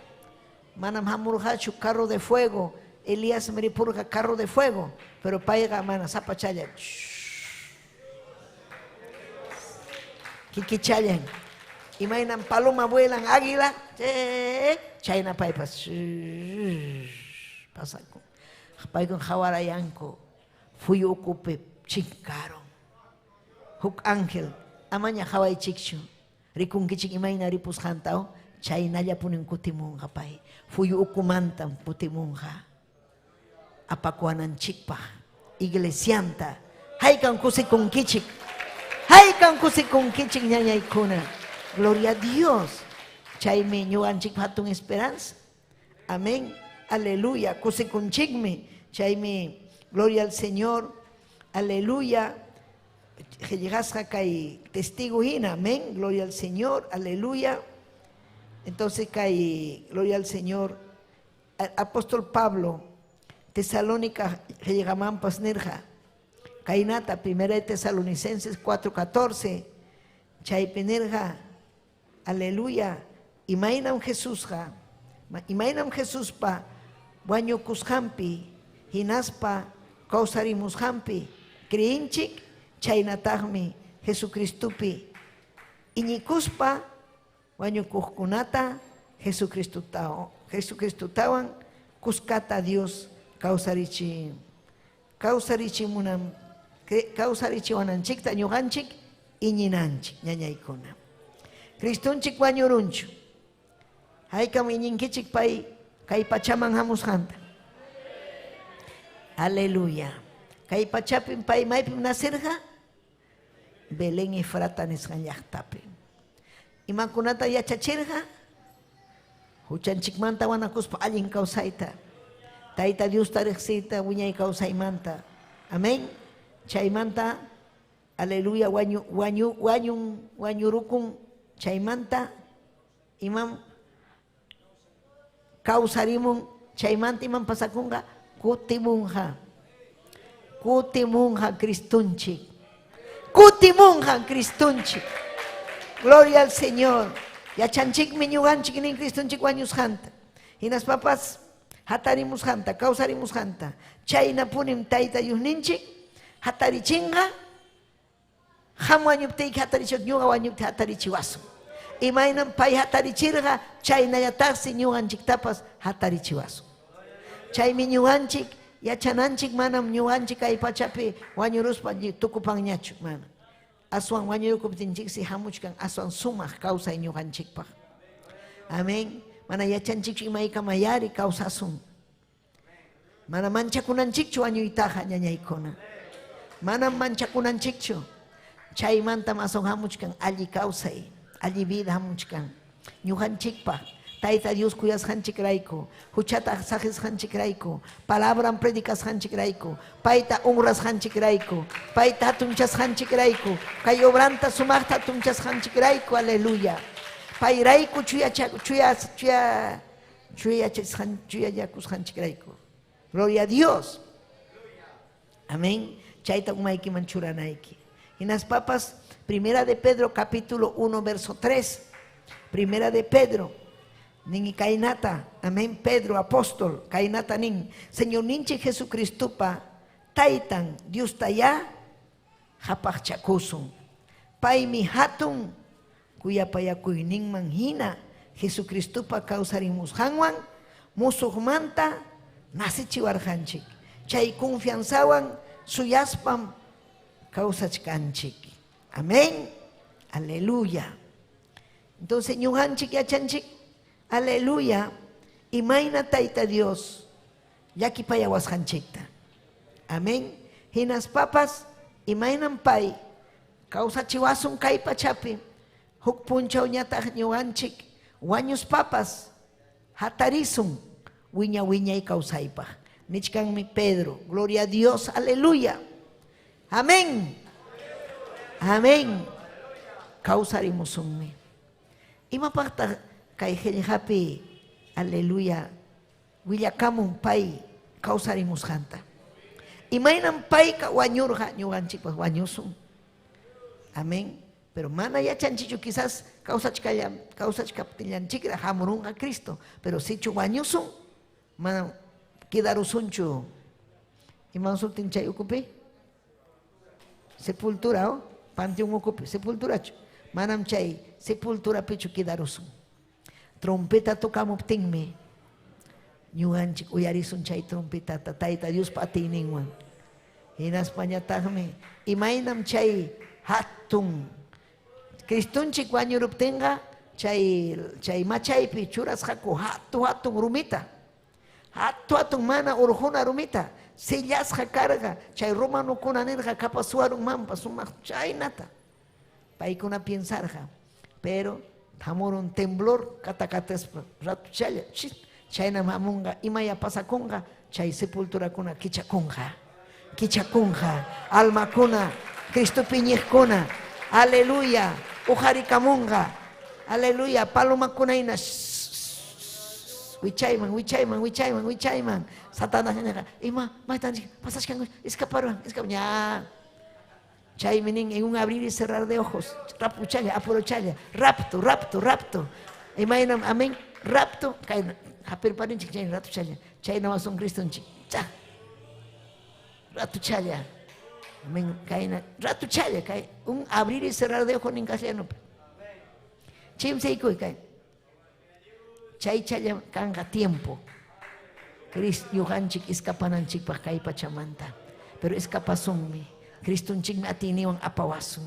Manam hamurqachu carro de fuego. Elíasmi ripurqa carro de fuego, pero payqa mana sapachalla. Kikichallan. Imaynam paloma vuelan águila, chayna paypas pasakun. Paykuna qawarayanku fuyu ukupi chinkarun. Huk ángel, amaña qawaychikchu, rikunkichik imayna ripusqanta, chaynallapunin kutimunqa pay. Fuyu ukumantam kutimunqa apakuwananchikpaq iglesianta. Haykan kusikunkichik, haykan kusikunkichik ñañaykuna. Gloria a Dios. Chaymi ñuqanchikpa hatun esperanza. Amén. Aleluya. Kusikunchikmi. Chaymi, gloria al Señor. Aleluya. Qillqasqa kay testigo hina. Amén. Gloria al Señor. Aleluya. Entonces kay, gloria al Señor. Apóstol Pablo, Tesalónica qillqamanpas nirqa. Kaynata, primera de Tesalonicenses 4:14, chaypi nirqa, aleluya, imaynam Jesusqa, imaynam Jesuspa wañukusqanpi hinaspa kawsarimusqanpi creenchik, chaynataqmi Jesucristopi iñikuspa wañukuqkunata Jesucristotawan kuskata Dios kawsarichi kawsarichimunan kawsarichiwananchikta ñuqanchik iñinanchik ñañaykuna. Cristonchik wañurunchu. Haykam iñinkichik pay kay pachaman hamusqanta. Aleluya. Kay pachapim pay maypim nacirqa? Belén Efrata nisqan llaqtapi. Imakunata yachachirqa? Huchanchikmanta wanakuspa allin kawsayta. Tayta Diosta riqsiyta wiñay kawsaymanta. Amén. Chaymanta, aleluya, wañu, wañu, wañun, wañurukun. Chaymanta, imam kawsarimun. Chaymanta imam pasakunqa? Kutimunqa. Kutimunqa Cristonchik. Kutimunqa Cristonchik. Gloria al Señor. Yachanchikmi ñuqanchik nin Cristonchik wañusqanta. Hinaspapas hatarimusqanta, kawsarimusqanta. Chaynapunim Tayta Diosninchik hatarichinqa. Qam wañuptiyki hatarichiwaq, ñuqa wañuptiy hatarichiwasun. Imaynam pay hatarichirqa, chaynallataqsi ñuqanchiktapas hatarichiwasun. Chaymi ñuqanchik yachananchik manam ñuqanchik kay pachapi wañuruspa tukupanñachu, mana. Aswan wañurukuptinchiksi hamuchkan aswan sumaq kawsay ñuqanchikpaq. Amén. Mana yachanchikchu imaykamayari kawsasun. Mana manchakunanchikchu wañuytaqa ñañaykuna. Manam manchakunanchikchu. Chaymantam aswan hamuchkan alli kawsay, alli vida hamuchkan. Ñuqanchikpaq Tayta Dios kuyasqanchikrayku, huchata saqisqanchikrayku, palabran predicasqanchikrayku, payta honrasqanchikrayku, payta hatunchasqanchikrayku, kay obranta sumaqta hatunchasqanchikrayku, aleluya. Payrayku chuya chuya chuya Chuya yachasqan chuya yakusqanchikrayku. Gloria a Dios. Amén. Chayta umaykiman churanayki. Hinaspapas, Primera de Pedro capítulo 1 verso 3. Primera de Pedro. Nin kaynata. Amén. Pedro apóstol. Kaynata nin. Señorninchik Jesucristopa taytan Diostayá qhapaqchakusun. Paymi hatun kuyapayakuyninman hina Jesucristopa kawsarimusqanwan musuqmanta nacechiwarqanchik. Chay confianzawan suyaspam kawsachkanchik. Amén. Aleluya. Entonces ñuqanchik yachanchik. Aleluya. Imayna tayta Dios llakipayawasqanchikta. Amén. Hinaspapas imaynam pay kawsachiwasun kay pachapi huk punchawñataq ñuqanchik wañuspapas hatarisun wiña wiñay kawsaypaq. Nichkanmi Pedro. Gloria a Dios. Aleluya. Amén. Amén. Kawsarimusunmi. Imapaqtaq kay qillqapi aleluya willakamun pay kawsarimusqanta. Imaynam payqa wañurqa ñuqanchikpas wañusun. Amén. Pero mana yachanchikchu quizás kawsachkaptillanchikraq hamurunqa Cristo. Pero sichu wañusun, mana quedarusunchu. Iman sutin chay ukupi? Sepultura, oh? Panteón ukupi, sepulturachu. Manam chay sepulturapichu quedarusun. Trompeta tocamuptinmi ñuqanchik uyarisun chay trompetata Tayta Diospa atiyninwan. Hinaspañataqmi imaynam chay hatun Cristonchik wañuruptinqa chay chay machaypi churasqaku hatu hatun rumita. Hatu hatun mana urquna rumita sellasqa karqa chay romanokuna nirqa kapasuwarunmanpas sumaq chaynata. Paykuna piensarqa, pero hamurun temblor katakataspa ratuchalla chaynam hamunqa imaya pasakunqa chay sepulturakuna kichakunqa. Kichakunqa almakuna Cristopi iñiqkuna aleluya uqarikamunqa aleluya palomakuna hina wichayman wichayman wichayman wichayman Satanás nirqa ima maytan pasachkanku escaparuwan escap ña chaymi nin en un abrir y cerrar de ojos rapuchalla apurochalla rapto rapto rapto imaynam amén rapto kayna hapirparinchik chayna ratuchalla chayna wasun Cristonchik cha ratuchalla amén kayna ratuchalla kay un abrir y cerrar de ojos nin castellanopi chimsaykuy kay chaychalla kanqa tiempo Cristo ñuqanchik escapananchikpaq kay pachamanta pero escapasunmi Cristonchikmi atiyninwan apawasun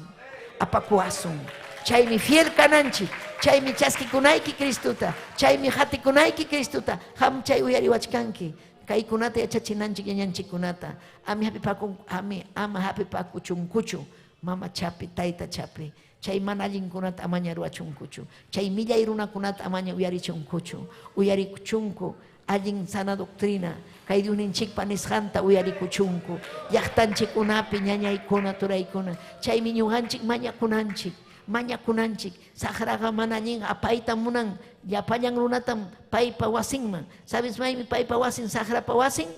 apakuwasun chaymi fiel kananchik chaymi chaskikunayki Cristota chaymi qatikunayki Cristota qam chay uyariwachkanki kaykunata yachachinanchik ñañanchikkunata ami hapipakun ami ama hapipakuchunkuchu mama chapi tayta chapi chay mana allinkunata amaña ruwachunkuchu chay millay runakunata amaña uyarichunkuchu uyarikuchunku allin sana doctrina kay Diosninchikpa nisqanta uyarikuchunku llaqtanchikkunapi ñañaykuna turaykuna chaymi ñuqanchik mañakunanchik mañakunanchik saqraqa mana allin apayta munan llapallan runatam paypa wasinman sabes maymi paypa wasin saqrapa wasin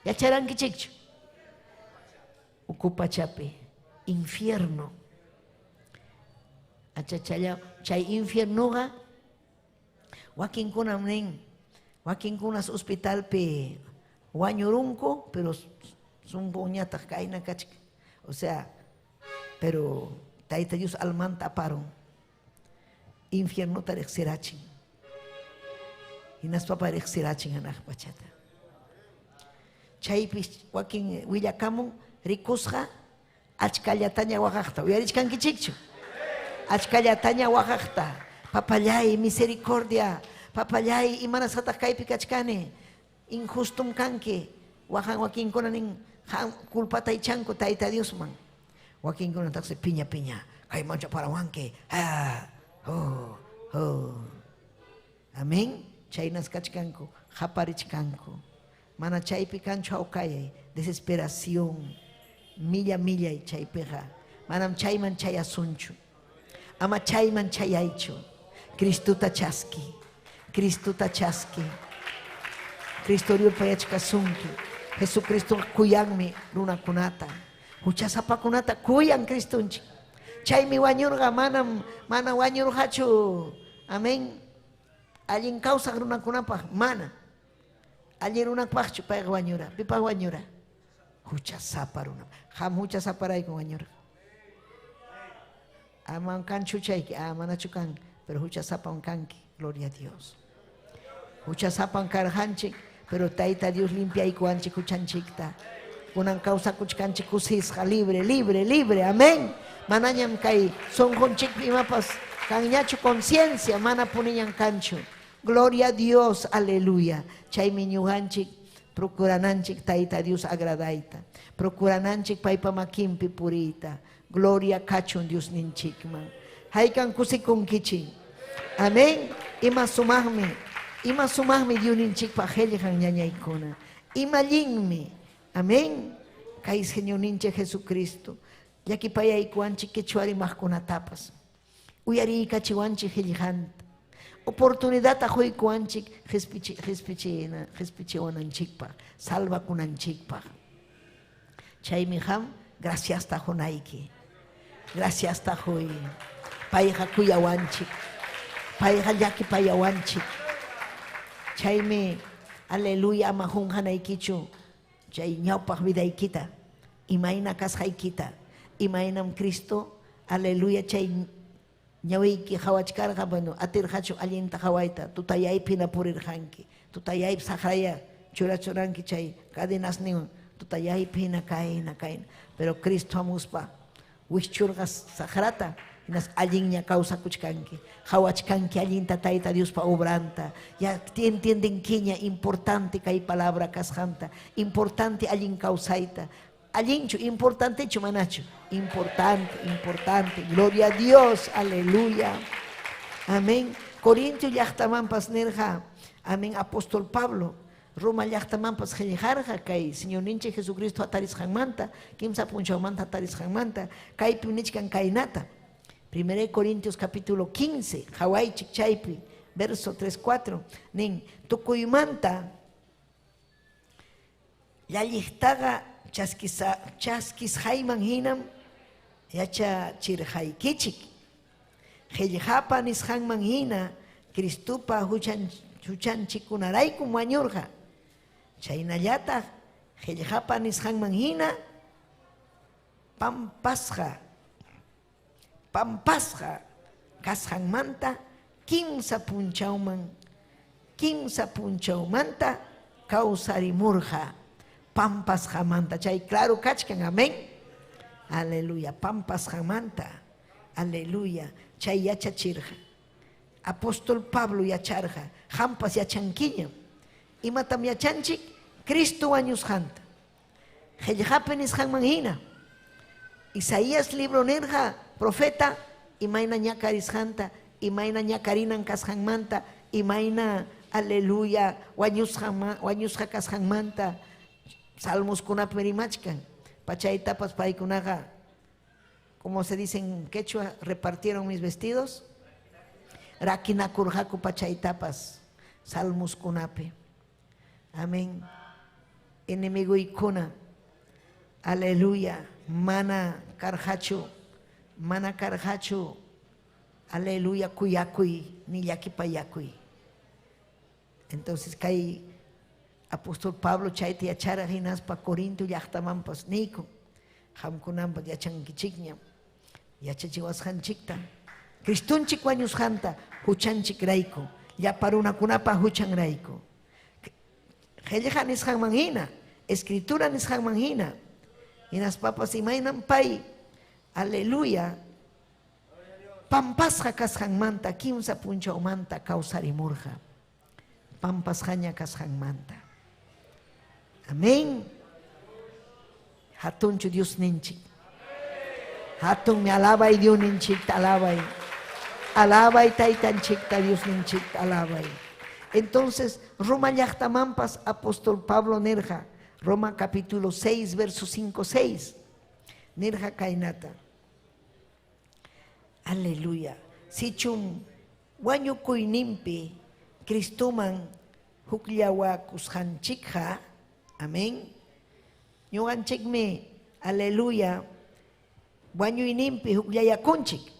yacharankichikchu uku pachapi infierno achachalla chay infiernoqa wakinkunam nin wakinkunas hospitalpi wañurunku pero sunqunñataq kayna kachkan o sea pero Tayta Dios almanta aparun infiernota riqsirachin hinaspapa riqsirachin hanaq pachata chaypi wakin willakamun rikusqa achkallataña waqaqta uyarichkankichikchu achkallataña waqaqta papallay misericordia papallay imanasqataq kaypi kachkani injustum kanki waqan wakinkuna nin culpata ichanku Tayta Diosman wakinkunataqsi piña piña kaymanchu parawanki ha ho ho amén chaynas kachkanku qaparichkanku mana chaypi kanchu hawkayay desesperación milla millay chaypiqa manam chayman chayasunchu ama chayman chayaychu Cristota chaski. Cristota chaski. Cristo yupayachkasunki. Jesucristo kuyanmi runakunata. Huchasapakunata kuyan Cristonchik. Chaymi wañurqa manam mana wañurqachu. Amén. Allin kawsaq runakunapaq mana. Allin runapaqchu payqa wañura. Pipaq wañura? Huchasapa runa. Qam huchasaparayku wañurqa. Aman kanchu chayki, manachu kan, pero huchasapan kanki. Gloria a Dios. Huchasapan karqanchik, pero Tayta Dios limpiaykuwanchik huchanchikta. Kunan kawsakuchkanchik kusisqa, libre, libre, libre. Amén. Manañam kay sunqunchikpi imapas kanñachu conciencia, mana puniñan kanchu. Gloria a Dios, aleluya. Chaymi ñuqanchik procurananchik Tayta Dios agradayta. Procurananchik paypa makinpi puriyta. Gloria kachun Dios ninchikman. Haykan kusikunkichik. Amén. Ima sumaqmi, ima sumaqmi Dios ninchikpa qillqan ñañaykuna. Ima allinmi. Amén. Kay Señor ninchik Jesucristo. Llakipayaykuwanchik quechua rimaqkunatapas. Uyariykachiwanchik qillqanta. Oportunidadta quykuwanchik qhispichiwananchikpaq, salvakunanchikpaq. Chaymi qam graciasta qunayki. Graciasta quy. Payqa kuyawanchik. Payqa llakipayawanchik. Chaymi, aleluya, ama qunqanaykichu chay ñawpaq vidaykita, imayna kasqaykita, imaynam Cristo, aleluya, chay ñawiyki qhawachkarqa, bueno, atirqachu allinta qhawayta, tutayaypi hina purirqanki, tutayaypi saqraya churachuranki chay cadenasninwan, tutayaypi hina kayna kayna, pero Cristo hamuspa wischurqa saqrata, hinas allinña kawsakuchkanki, qhawachkanki allinta Tayta Diospa obranta, ya entiendenkiña importante kay palabra kasqanta, importante allin kawsayta. Allinchu, importantechu manachu, importante, importante. Gloria a Dios, aleluya. Amén. Corintio llaqtamanpas nirqa, amén, apóstol Pablo, Roma llaqtamanpas qillqarqa kay Señorninchik Jesucristo hatarisqanmanta, kimsa p'unchawmanta hatarisqanmanta, kaypi nichkan kaynata. 1 Corintios capítulo 15, qhawaychik chaypi, verso 3, 4, nin, tukuymanta llalliqtaqa chaskisqayman hinam yachachirqaykichik. Qillqapa nisqanman hina Cristopa huchanchikkunaraykum wañurqa. Chaynallataq qillqapa nisqanman hina pampasqa kasqanmanta kimsa punchawmanta kawsarimurqa. Pampasqamanta, chay claro kachkan, amén. Aleluya, pampasqamanta, aleluya, chay yachachirqa. Apóstol Pablo yacharqa, qampas yachankiñam. Imatam yachanchik? Cristo wañusqanta. Qillqapi nisqanman hina. Isaías libro nirqa, profeta, imayna ñakarisqanta, imayna ñakarinan kasqanmanta, imayna, aleluya, wañusqa kasqanmanta, Salmoskunapi rimachkan. Pachaytapas paykunaqa, como se dice en quechua, repartieron mis vestidos. Rakinakurqaku pachaytapas, salmoskunapi. Amén. Enemiguykuna, aleluya, mana karqachu, aleluya, kuyakuy, ni llakipayakuy. Entonces kay apóstol Pablo chayta yacharqa hinaspa Corinto llaqtamanpas niyku, qamkunampas yachankichikñam, yachachiwasqanchikta, Cristonchik wañusqanta huchanchikrayku, llapa runakunapa huchanrayku. Qillqa nisqanman hina, escritura nisqanman hina, hinaspapas imaynam pay, aleluya, pampasqa kasqanmanta kimsa punchawmanta kawsarimurqa. Pampasqaña kasqanmanta. Amén. Hatunchu Dios ninchik. Hatunmi alabay Dios ninchikta alabay. Alabay taytanchikta Dios ninchikta alabay. Entonces, Roma llaqtamanpas apóstol Pablo nirqa, Roma capítulo 6, verso 5, 6. Nirqa kaynata. Aleluya. Sichum wañukuyninpi Cristoman hukllawakusqanchikqa, amén. Ñuqanchikmi, aleluya, wañuyninpi hukllayakunchik,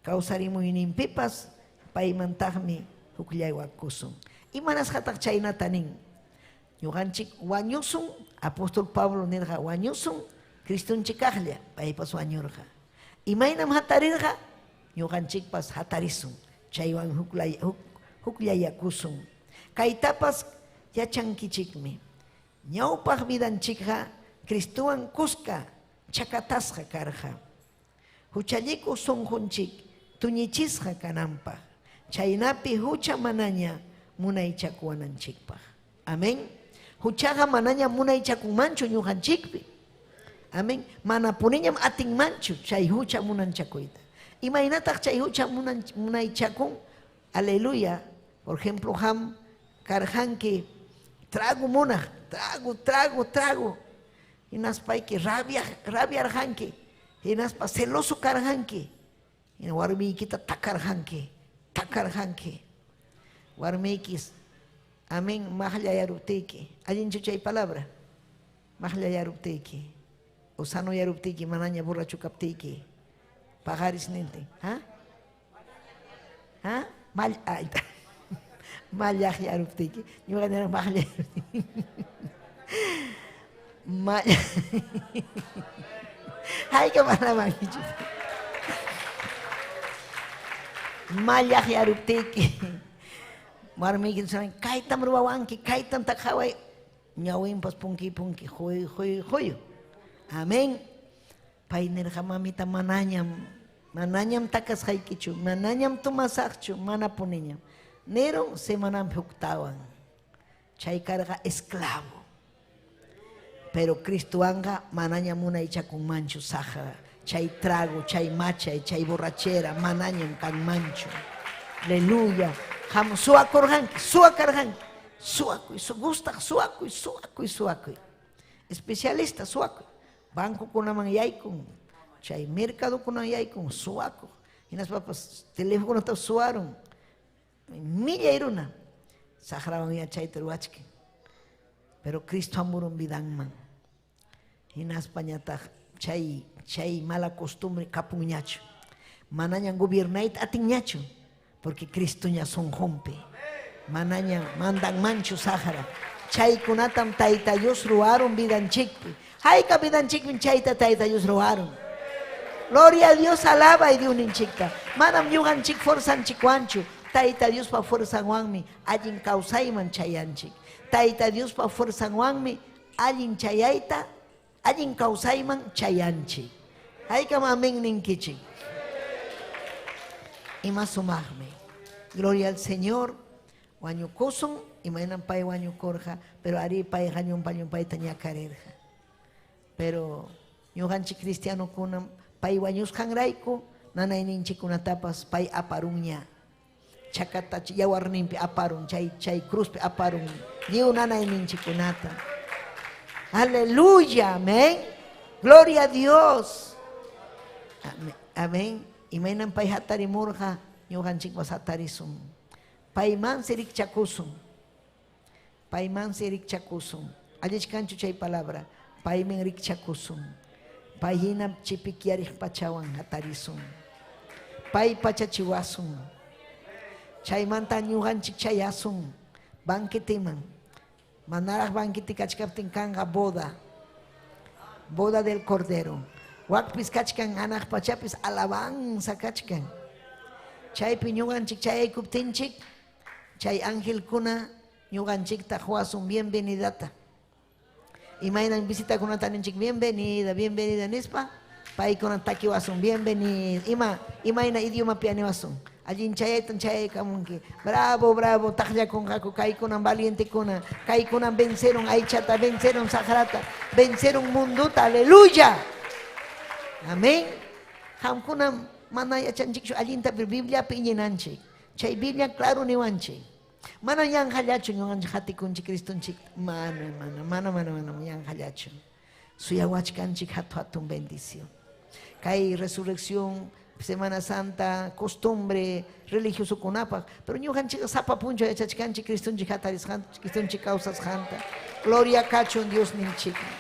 kawsarimuyninpipas paymantaqmi hukllawakusun. Imanasqataq chaynata nin? Ñuqanchik wañusun, apóstol Pablo nirqa wañusun, Cristonchikaqlla paypas wañurqa. Imaynam hatarirqa? Ñuqanchikpas hatarisun, chaywan hukllayakusun. Kaytapas yachankichikmi. Ñawpaq vidanchikqa Cristowan kuska chakatasqa karqa. Huchallikuq sunqunchik tuñichisqa kananpaq, chaynapi hucha manaña munaychakuwananchikpaq. Amén. Huchaqa manaña munaychakunmanchu ñuqanchikpi. Amén. Manapuniñam atinmanchu chay hucha munanchakuyta. Imaynataq chay hucha munaychakun? Aleluya. Por ejemplo, ham karqanki trago munaq, trago, trago, trago. Hinaspayki rabiarqanki. Hinaspa celoso karqanki. Warmiykita takarqanki, takarqanki. Warmiykis, amén, maqllayaruptiyki. Allinchu chay palabra? Maqllayaruptiyki. O sanoyaruptiyki, manaña borracho kaptiyki. Paqaris nintin. ¿Ah? ¿Ah? Mallaqyaruptiyki. Ñuqa niraq maqllayaruptiyki. Hayka malamankichik. Mallaqyaruptiyki. Warmiyki kaytam ruwawanki, kaytam taqaway. Ñawinpas punki punki, huy huy huy. Amén. Pay nirqa mamita manañam, manañam takasqaykichu, manañam tomasaqchu, manapuniñam. Nirun semananpi huktawan. Chay karqa esclavo. Pero Cristowanqa manañam munaychakunmanchu saqra. Chay trago, chay machay, chay borrachera, manañam kanmanchu. Aleluya. Qam suwakurqanki, suwakarqanki. Suwakuy, gustaq suwakuy, suwakuy, suwakuy. Especialista suwakuy. Bancokunaman yaykun, chay mercadokunaman yaykun, suwakuq. Hinaspapas telefonokunata suwarun. Millay runa. Saqrawan yachayta ruwachkan. Pero Cristo hamurun vidanman. Hinaspañataq chay mala costumbre kapunñachu. Manaña gobiernayta atinñachu. Porque Cristoña sunqunpi. Manaña mandanmanchu saqra. Chaykunatam Tayta Dios ruwarun vidanchikpi. Hayka vidanchikpi chayta Tayta Dios ruwarun. Gloria a Dios, alaba y Diosninchikta. Manam ñuqanchik fuerzanchikwanchu. Tayta Diospa fuerzanwanmi allin kawsayman chayanchik. Tayta Diospa fuerzanwanmi allin chayayta, allin kawsayman chayanchik. Haykam amén ninkichik. Ima sumaqmi. Gloria al Señor. Wañukusun, imaynam pay wañukurqa, pero ari payqa llumpa llumpayta ñakarirqa. Pero ñuqanchik cristianokunam pay wañusqanrayku nanayninchikkunatapas pay aparunña. Chakata yawarninpi aparun, chay cruzpi aparun, lliw nanayninchikkunata. Aleluya, amén. Gloria a Dios. Amén. Imaynam pay hatarimurqa, ñuqanchikpas hatarisun. Paymansi rikchakusun. Paymansi rikchakusun. Allichkanchu chay palabra. Payman rikchakusun. Pay hinam chipikyariq pachawan hatarisun. Pay pachachiwasun. Chaymanta ñuqanchik chayasun. Banqueteman. Manaraq banquete kachkaptin kanqa boda. Boda del Cordero. Wakpis kachkan hanaq pachapis alabanza kachkan. Chaypi ñuqanchik chayaykuptinchik chay angelkuna ñuqanchikta huwasun bienvenidata. Imaynan visitakunata ninchik bienvenida, bienvenida nispa, paykuna takiwasun bienvenida. Imayna idiomapi aniwasun. Allin chayaytan chayaykamunki. Bravo, bravo, taqllakunqaku kaykunan valientekuna, kaykunan venceron aychata, venceron saqrata, venceron munduta, aleluya. Amén. Qamkunam mana yachanchikchu allinta, pero Bibliapi iñinanchik. Chay Biblia claro niwanchik. Mana yanqallachu ñuqanchik hatikunchik Cristonchik. Mana, mana, mana, mana, mana yanqallachu. Suyawachkanchik hatu hatun bendición. Kay resurrección Semana Santa costumbre religiosokunapaq, pero ñuqanchikqa sapa punchaw yachachkanchik Cristonchik hatarisqanta, Cristonchik kawsasqanta. Gloria kachun Diosninchikman.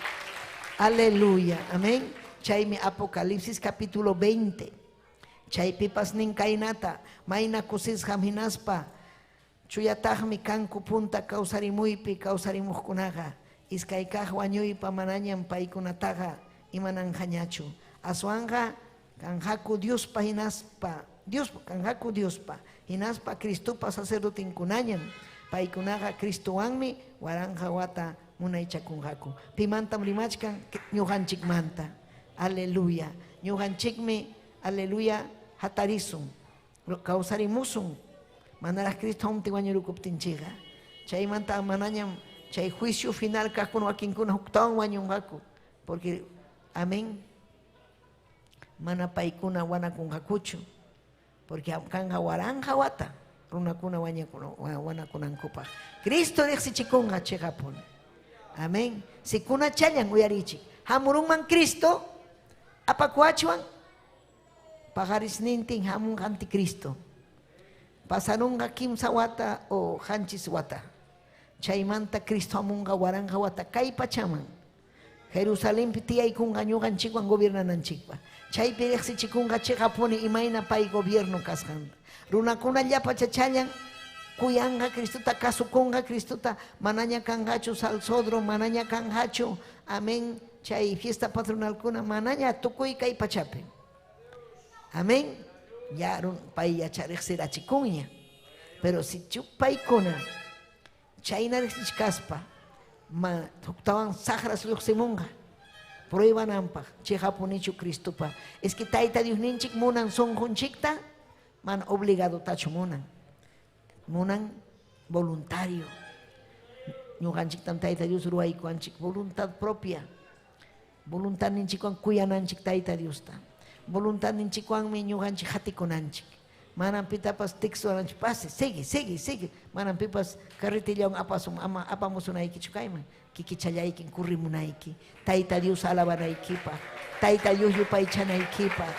Aleluya. Amén. Chaymi Apocalipsis capítulo 20. Chaypipas nin kaynata, mayna kusisqam hinaspa chuyataqmi kanku punta kawsarimuypi kawsarimuqkunaqa, iskay kaq wañuypa manañam paykunataqa imananqañachu. Aswanqa kanqaku Diospa hinaspa Diospa kanqaku Diospa hinaspa Cristopa sacerdotenkunañam. Paykunaqa Cristowanmi 1000 wata munaychakunqaku. Pimantam rimachkan? Ñuqanchikmanta. Aleluya. Ñuqanchikmi, aleluya, hatarisun, kawsarimusun manaraq Cristo hamuptin wañurukuptinchikqa. Chaymanta manañam chay juicio final kaqkuna wakinkuna huktawan wañunqaku, porque amén, mana paykuna wanakunqakuchu, porque kanqa 1000 wata runakuna wanakunankupaq. Cristo riqsichikunqa chiqapuni. Amén. Sikuna challan uyarichik. Hamurunman Cristo apakuachwan paqarisnintin hamunqa anticristo. Pasarunqa 3 wata o 7 wata. Chaymanta Cristo hamunqa 1000 wata kay pachaman. Jerusalenpi tiyaykunqa ñuqanchikwan gobiernananchikpa. Chaypi riqsichikunqa chiqapuni imayna pay gobierno kasqanta. Runakuna llapa chachallan kuyanqa Cristota, kasukunqa Cristota, manaña kanqachu salsodro, manaña kanqachu, amén, chay fiesta patronalkuna manaña tukuy kay pachapi. Amén. Ya pay yachariqsirachikunña. Pero si chupaykuna chayna riqsichkaspa ma huktawan saqras lluqsimunqa pruebananpaq chiqapunichu Cristopa. Es que Tayta Diosninchik munan sunqunchikta, mana obligadotachu munan. Munan voluntario. Ñuqanchiktam Tayta Dios ruwaykuanchik voluntad propia. Voluntadninchikwan kuyananchik Tayta Diosta. Voluntadninchikwanmi ñuqanchik hatikunanchik. Manam pitapas texto pase, sigue, sigue, sigue. Manam pipas carretillawan apasun, ama apamusunaykichu kayman. Kikichallaykin kurrimunayki. Tayta Dios alabanaykipaq. Tayta Dios yupaychanaykipaq.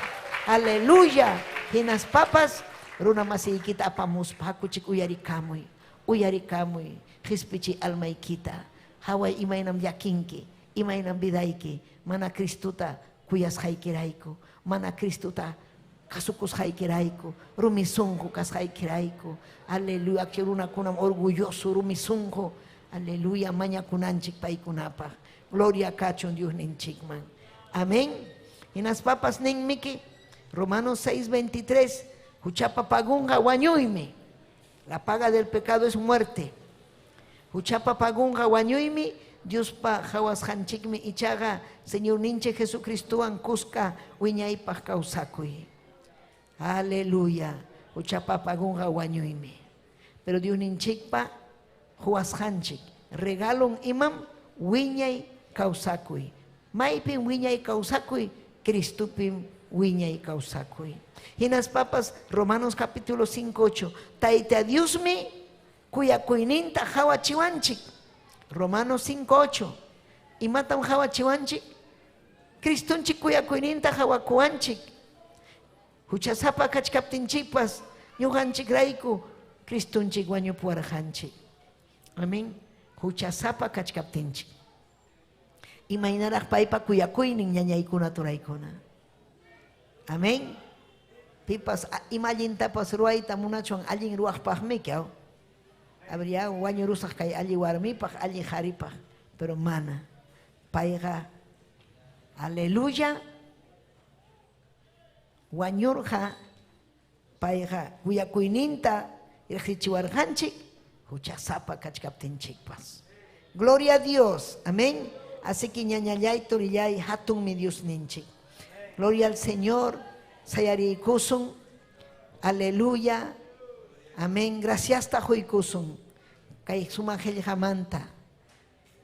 Aleluya. Hinaspapas runa masiykita apamuspa hakuchik uyarikamuy. Uyarikamuy. Qispichi almaykita. Haway imaynam llakinki, imaynam vidayki. Mana Cristota kuyasqaykirayku, mana Cristota kasukusqaykirayku, rumi sunqu kasqaykirayku. Aleluya, chay runakunam orgulloso rumi sunqu. Aleluya, mañakunanchik paykunapaq. Gloria kachun Diosninchikman. Amén. Hinaspapas ninmiki, Romanos 6:23, huchapa pagunqa wañuymi. La paga del pecado es muerte. Huchapa pagunqa wañuymi, Diospa hawasqanchikmi ichaqa Señorninchik Jesucristowan kuska wiñaypaq kawsakuy. Aleluya. Huchapa pagunqa wañuymi. Pero Diosninchikpa huwasqanchik regalon imam wiñay kawsakuy. Maypim wiñay kawsakuy, Cristopim wiñay kawsakuy. Hinaspapas Romanos capítulo 5:8, Tayta Diosmi kuyakuyninta hawachiwanchik. Romanos 5:8, imatam hawachiwanchik? Cristonchik kuyakuyninta hawakuwanchik. Huchasapa kachkaptinchikpas ñuqanchikrayku Cristonchik wañupuwarqanchik. Amén. Huchasapa kachkaptinchik. Imaynaraq paypa kuyakuynin ñañaykuna turaykuna. Amén. Pipas ima allintapas ruwayta munachuan allin ruwaqpaqmi aw. Habría wañurusaq kay alli warmipaq, alli qaripaq, pero mana. Payqa, aleluya, wañurqa, payqa kuyakuyninta riqsichiwarqanchik, huchasapa kachkaptinchikpas. Gloria a Dios, amén. Así que ñañallay, turillay, hatunmi Dios ninchik. Gloria al Señor, sayarikusun, aleluya, amén. Gracias tajoykusun, kay sumaq qillqamanta.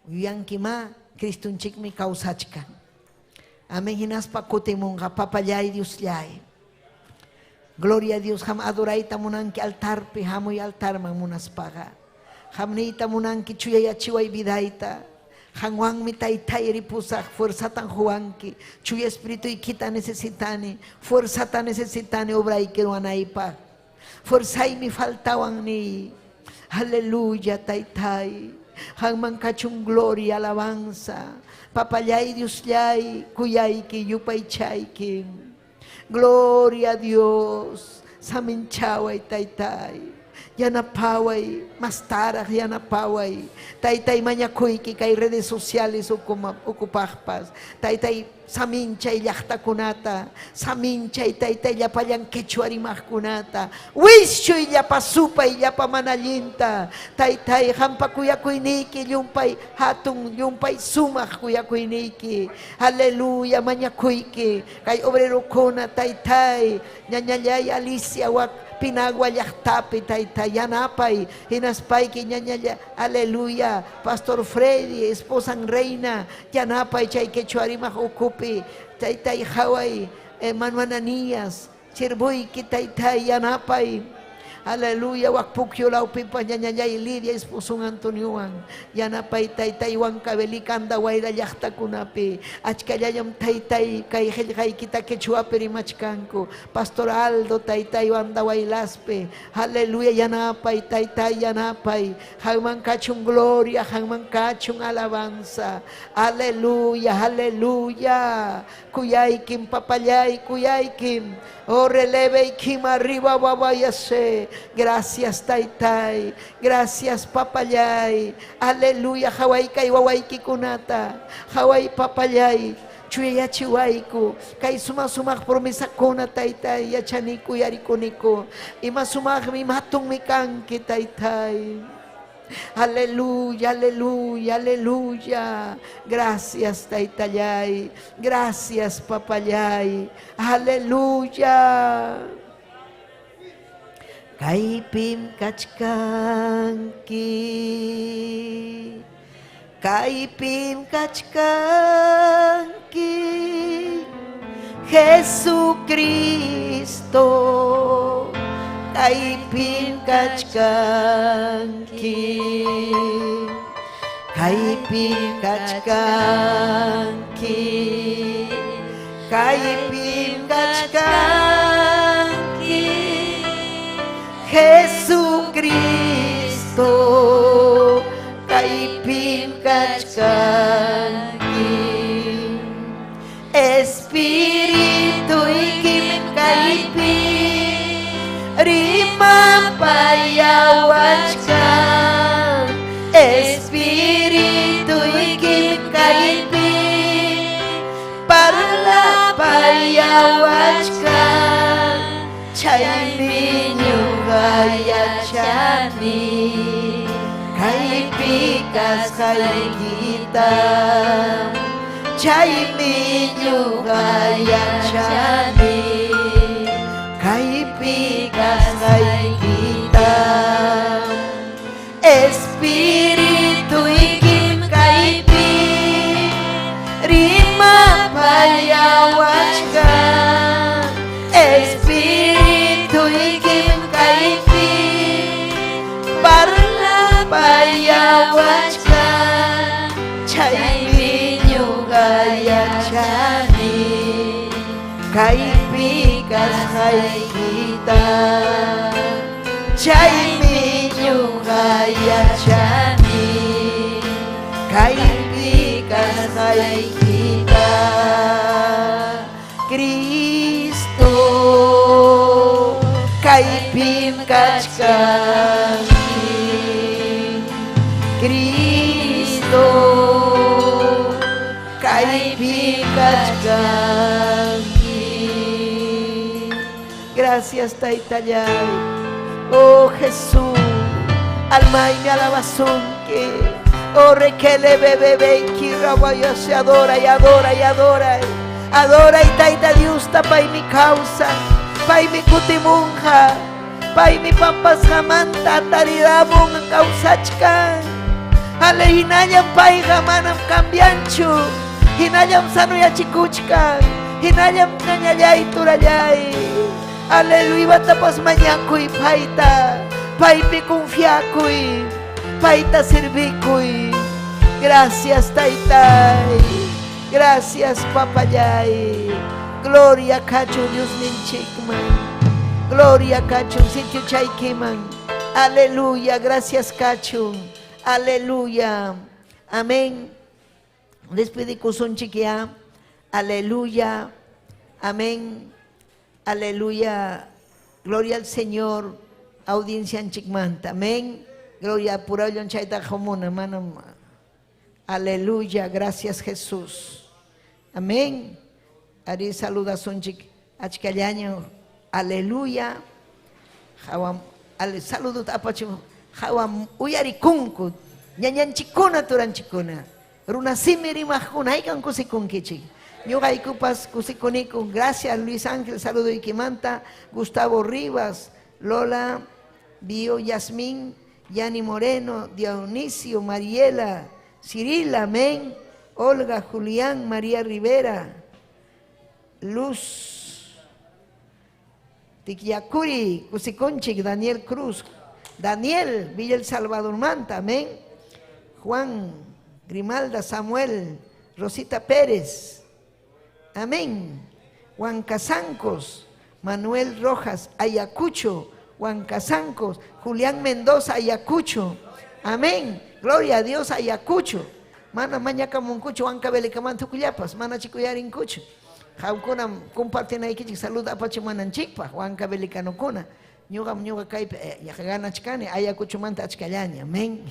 Yuyankima, Cristonchikmi kawsachkan. Amén. Hinaspa kutimunqa, papallay, Diosllay. Gloria a Dios, ham adorayta munanki altarpi, hamuy altarman munaspaqa. Hamniyta munanki chuyayachiway vidayta. Qanwanmi taytay ripusaq, fuerzatan quwanki. Chuya espirituykita necesitani, fuerzata necesitani obrayki ruwanaypaq. Fuerzaymi faltawan niy. Aleluya, taytay. Qanman kachun gloria, alabanza. Papallay Diosllay, kuyayki, yupaychayki. Gloria a Dios. Saminchaway, taytay. Yanapaway, mastaraq yanapaway. Taytay mañakuyki kay redes sociales ukupaqpas. Taytay saminchay llaqtakunata, saminchay taytay llapallan quechua rimaqkunata. Wischuy llapa supay llapa mana allinta. Taytay qampa kuyakuyniyki llumpay hatun llumpay sumaq kuyakuyniyki. Aleluya mañakuyki kay obrerokuna taytay ñañallay Alicia wak Pinagua llaqtapi taytay yanapay hinaspayki ñañalla aleluya Pastor Freddy esposan Reina yanapay chay quechua rimaq ukupi taytay qhaway Manuel Ananías sirvuyki taytay yanapay aleluya wak Pukyu lawpipas ñañallay Lidia esposon Antoniowan yanapay taytay Huancavelica Andahuayla llaqtakunapi achkallallam taytay kay qillqaykita quechuapi rimachkanku Pastor Aldo taytay Andahuaylaspi aleluya yanapay taytay yanapay qanman kachun gloria qanman kachun alabanza aleluya aleluya kuyaykim papallay kuyaykim oh releveykim arriba babayase gracias taytay gracias papallay aleluya haway kay wawaykikunata haway papallay chuyayachiwayku kay sumaq sumaq promesakuna taytay yachaniku yarikuniku ima sumaqmi ima hatunmi kanki taytay Aleluya, aleluya, aleluya. Gracias, taytallay. Gracias, papallay. Aleluya. Kaypim kachkanki. Kaypim kachkanki. Jesucristo. Kaypim kachkanki. Kaypim kachkanki. Kaypim kachkanki. Jesucristo. Kaypim kachkanki. Espirituykim kaypi rimapayawachkan. Espirituykim kaypi parlapayawachkan. Chaymi ñuqa yachani kaypi kasqaykita. Chaymi ñuqa yachani kaypi kasqaykita. Espirituykim kaypi rimapayawachkan. Espirituykim kaypi parlapayawachkan. Chaymi ñuqa yachani kaypi kasqaykita. Chaymi ñuqa yachani kaypi kasqaykita. Cristo kaypim kachkanki. Cristo kaypim kachkanki. Gracias taytallay. Oh Jesús, almaymi alabasunki. Oh requele bebebe kirabaya se adora y adora y adora. Adora y tayta Diosta paymi kawsan, paymi kutimunqa, paymi pampasqamanta atariramun kawsachkan. Ale hinallam payqa manam cambianchu, hinallam sanuyachikuchkan, hinallam ñañallay turallay. Aleluya, imatapas mañakuy payta, paypi confiakuy, payta servikuy. Gracias, Taytay. Gracias, papallay. Gloria kachun Diosninchikman. Gloria kachun sitio chaykiman. Aleluya, gracias kachun. Aleluya. Amén. Despedikusunchik ya. Aleluya. Amén. Aleluya. Gloria al Señor. Audiencia anchikmanta. Amén. Gloria purallon chayta jomuna manam. Aleluya. Gracias Jesús. Amén. Ari saludasunchik achkallaña. Aleluya. Hawam al saludo apachim hawam uyarikunku ñañanchikuna turanchikuna. Runasimi rimaqkuna haykan kusikunkichik. Ñuqaykupas kusikuniku. Gracias Luis Ángel, saludo Iquimanta, Gustavo Rivas, Lola, Bio Yasmín, Yani Moreno, Dionisio, Mariela, Cirila, amén, Olga, Julián, María Rivera, Luz, Tiquiacuri, Cusiconchic, Daniel Cruz, Daniel, Villa El Salvador Manta, amén, Juan, Grimalda, Samuel, Rosita Pérez, amén, Juan Casancos, Manuel Rojas, Ayacucho, Juan Casancos, Julián Mendoza, Ayacucho, amén, gloria a Dios, Ayacucho, mana mañaka munkucho, Huancavelicaman tukullapas, mana chikuyarinkucho, Hawkuna compartinaykichik salud apachimunanchikpaq Huancavelicanukuna, ñuqam ñuqa kaypi ganachkani Ayacuchomanta achkallaña, amén.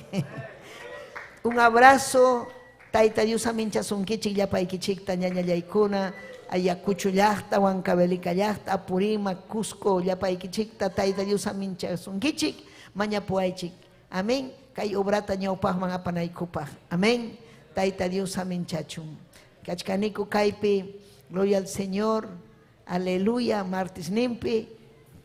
Un abrazo, Tayta Dios aminchasunkichik llapaykichikta ñañallaykuna, Ayacucho llaqta, Huancavelica llaqta, Apurímac, Cusco llapaykichikta, Tayta Dios aminchasunkichik, mañapuaychik. Amén. Kay obrata ñawpaqman apanaykupaq. Amén. Tayta Dios aminchachun. Kachkaniku kaypi, gloria al Señor, aleluya, martes nimpi,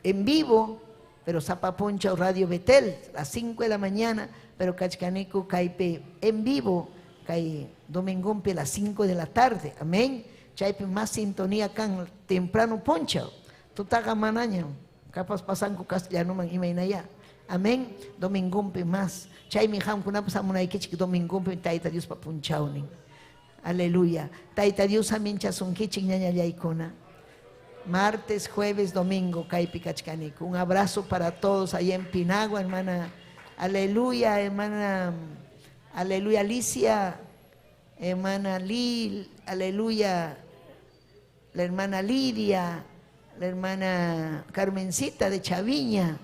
en vivo, pero Zapaponcha Radio Betel, a las 5 de la mañana, pero Kachkaniku kaypi en vivo, kay domingumpi a las 5 de la tarde, amén. Chaypi más sintonía kan temprano poncha, tutaqa manaña, capaz pasanku castellanoman imaynaya. Amén. Domingumpi más. Chaymi qamkunapas hamunaykichik domingumpi Tayta Diospa punchawnin. Aleluya. Tayta Dios aminchasunkichik ñañallaykuna. Martes, jueves, domingo, kaypi kachkaniku. Un abrazo para todos allá en Pinagua, hermana. Aleluya, hermana. Aleluya, Alicia. Hermana Lil. Aleluya. La hermana Lidia. La hermana Carmencita de Chaviña.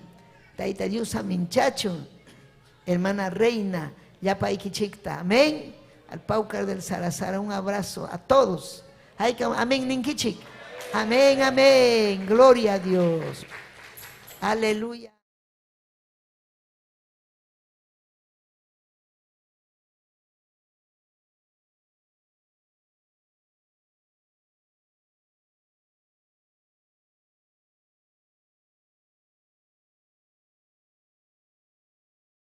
Tayta Dios aminchacho. Hermana Reina, Yapaykichikta. Amén. Al Paucar del Salazar, un abrazo a todos. Amén, ninkichik. Amén, amén. Gloria a Dios. Aleluya.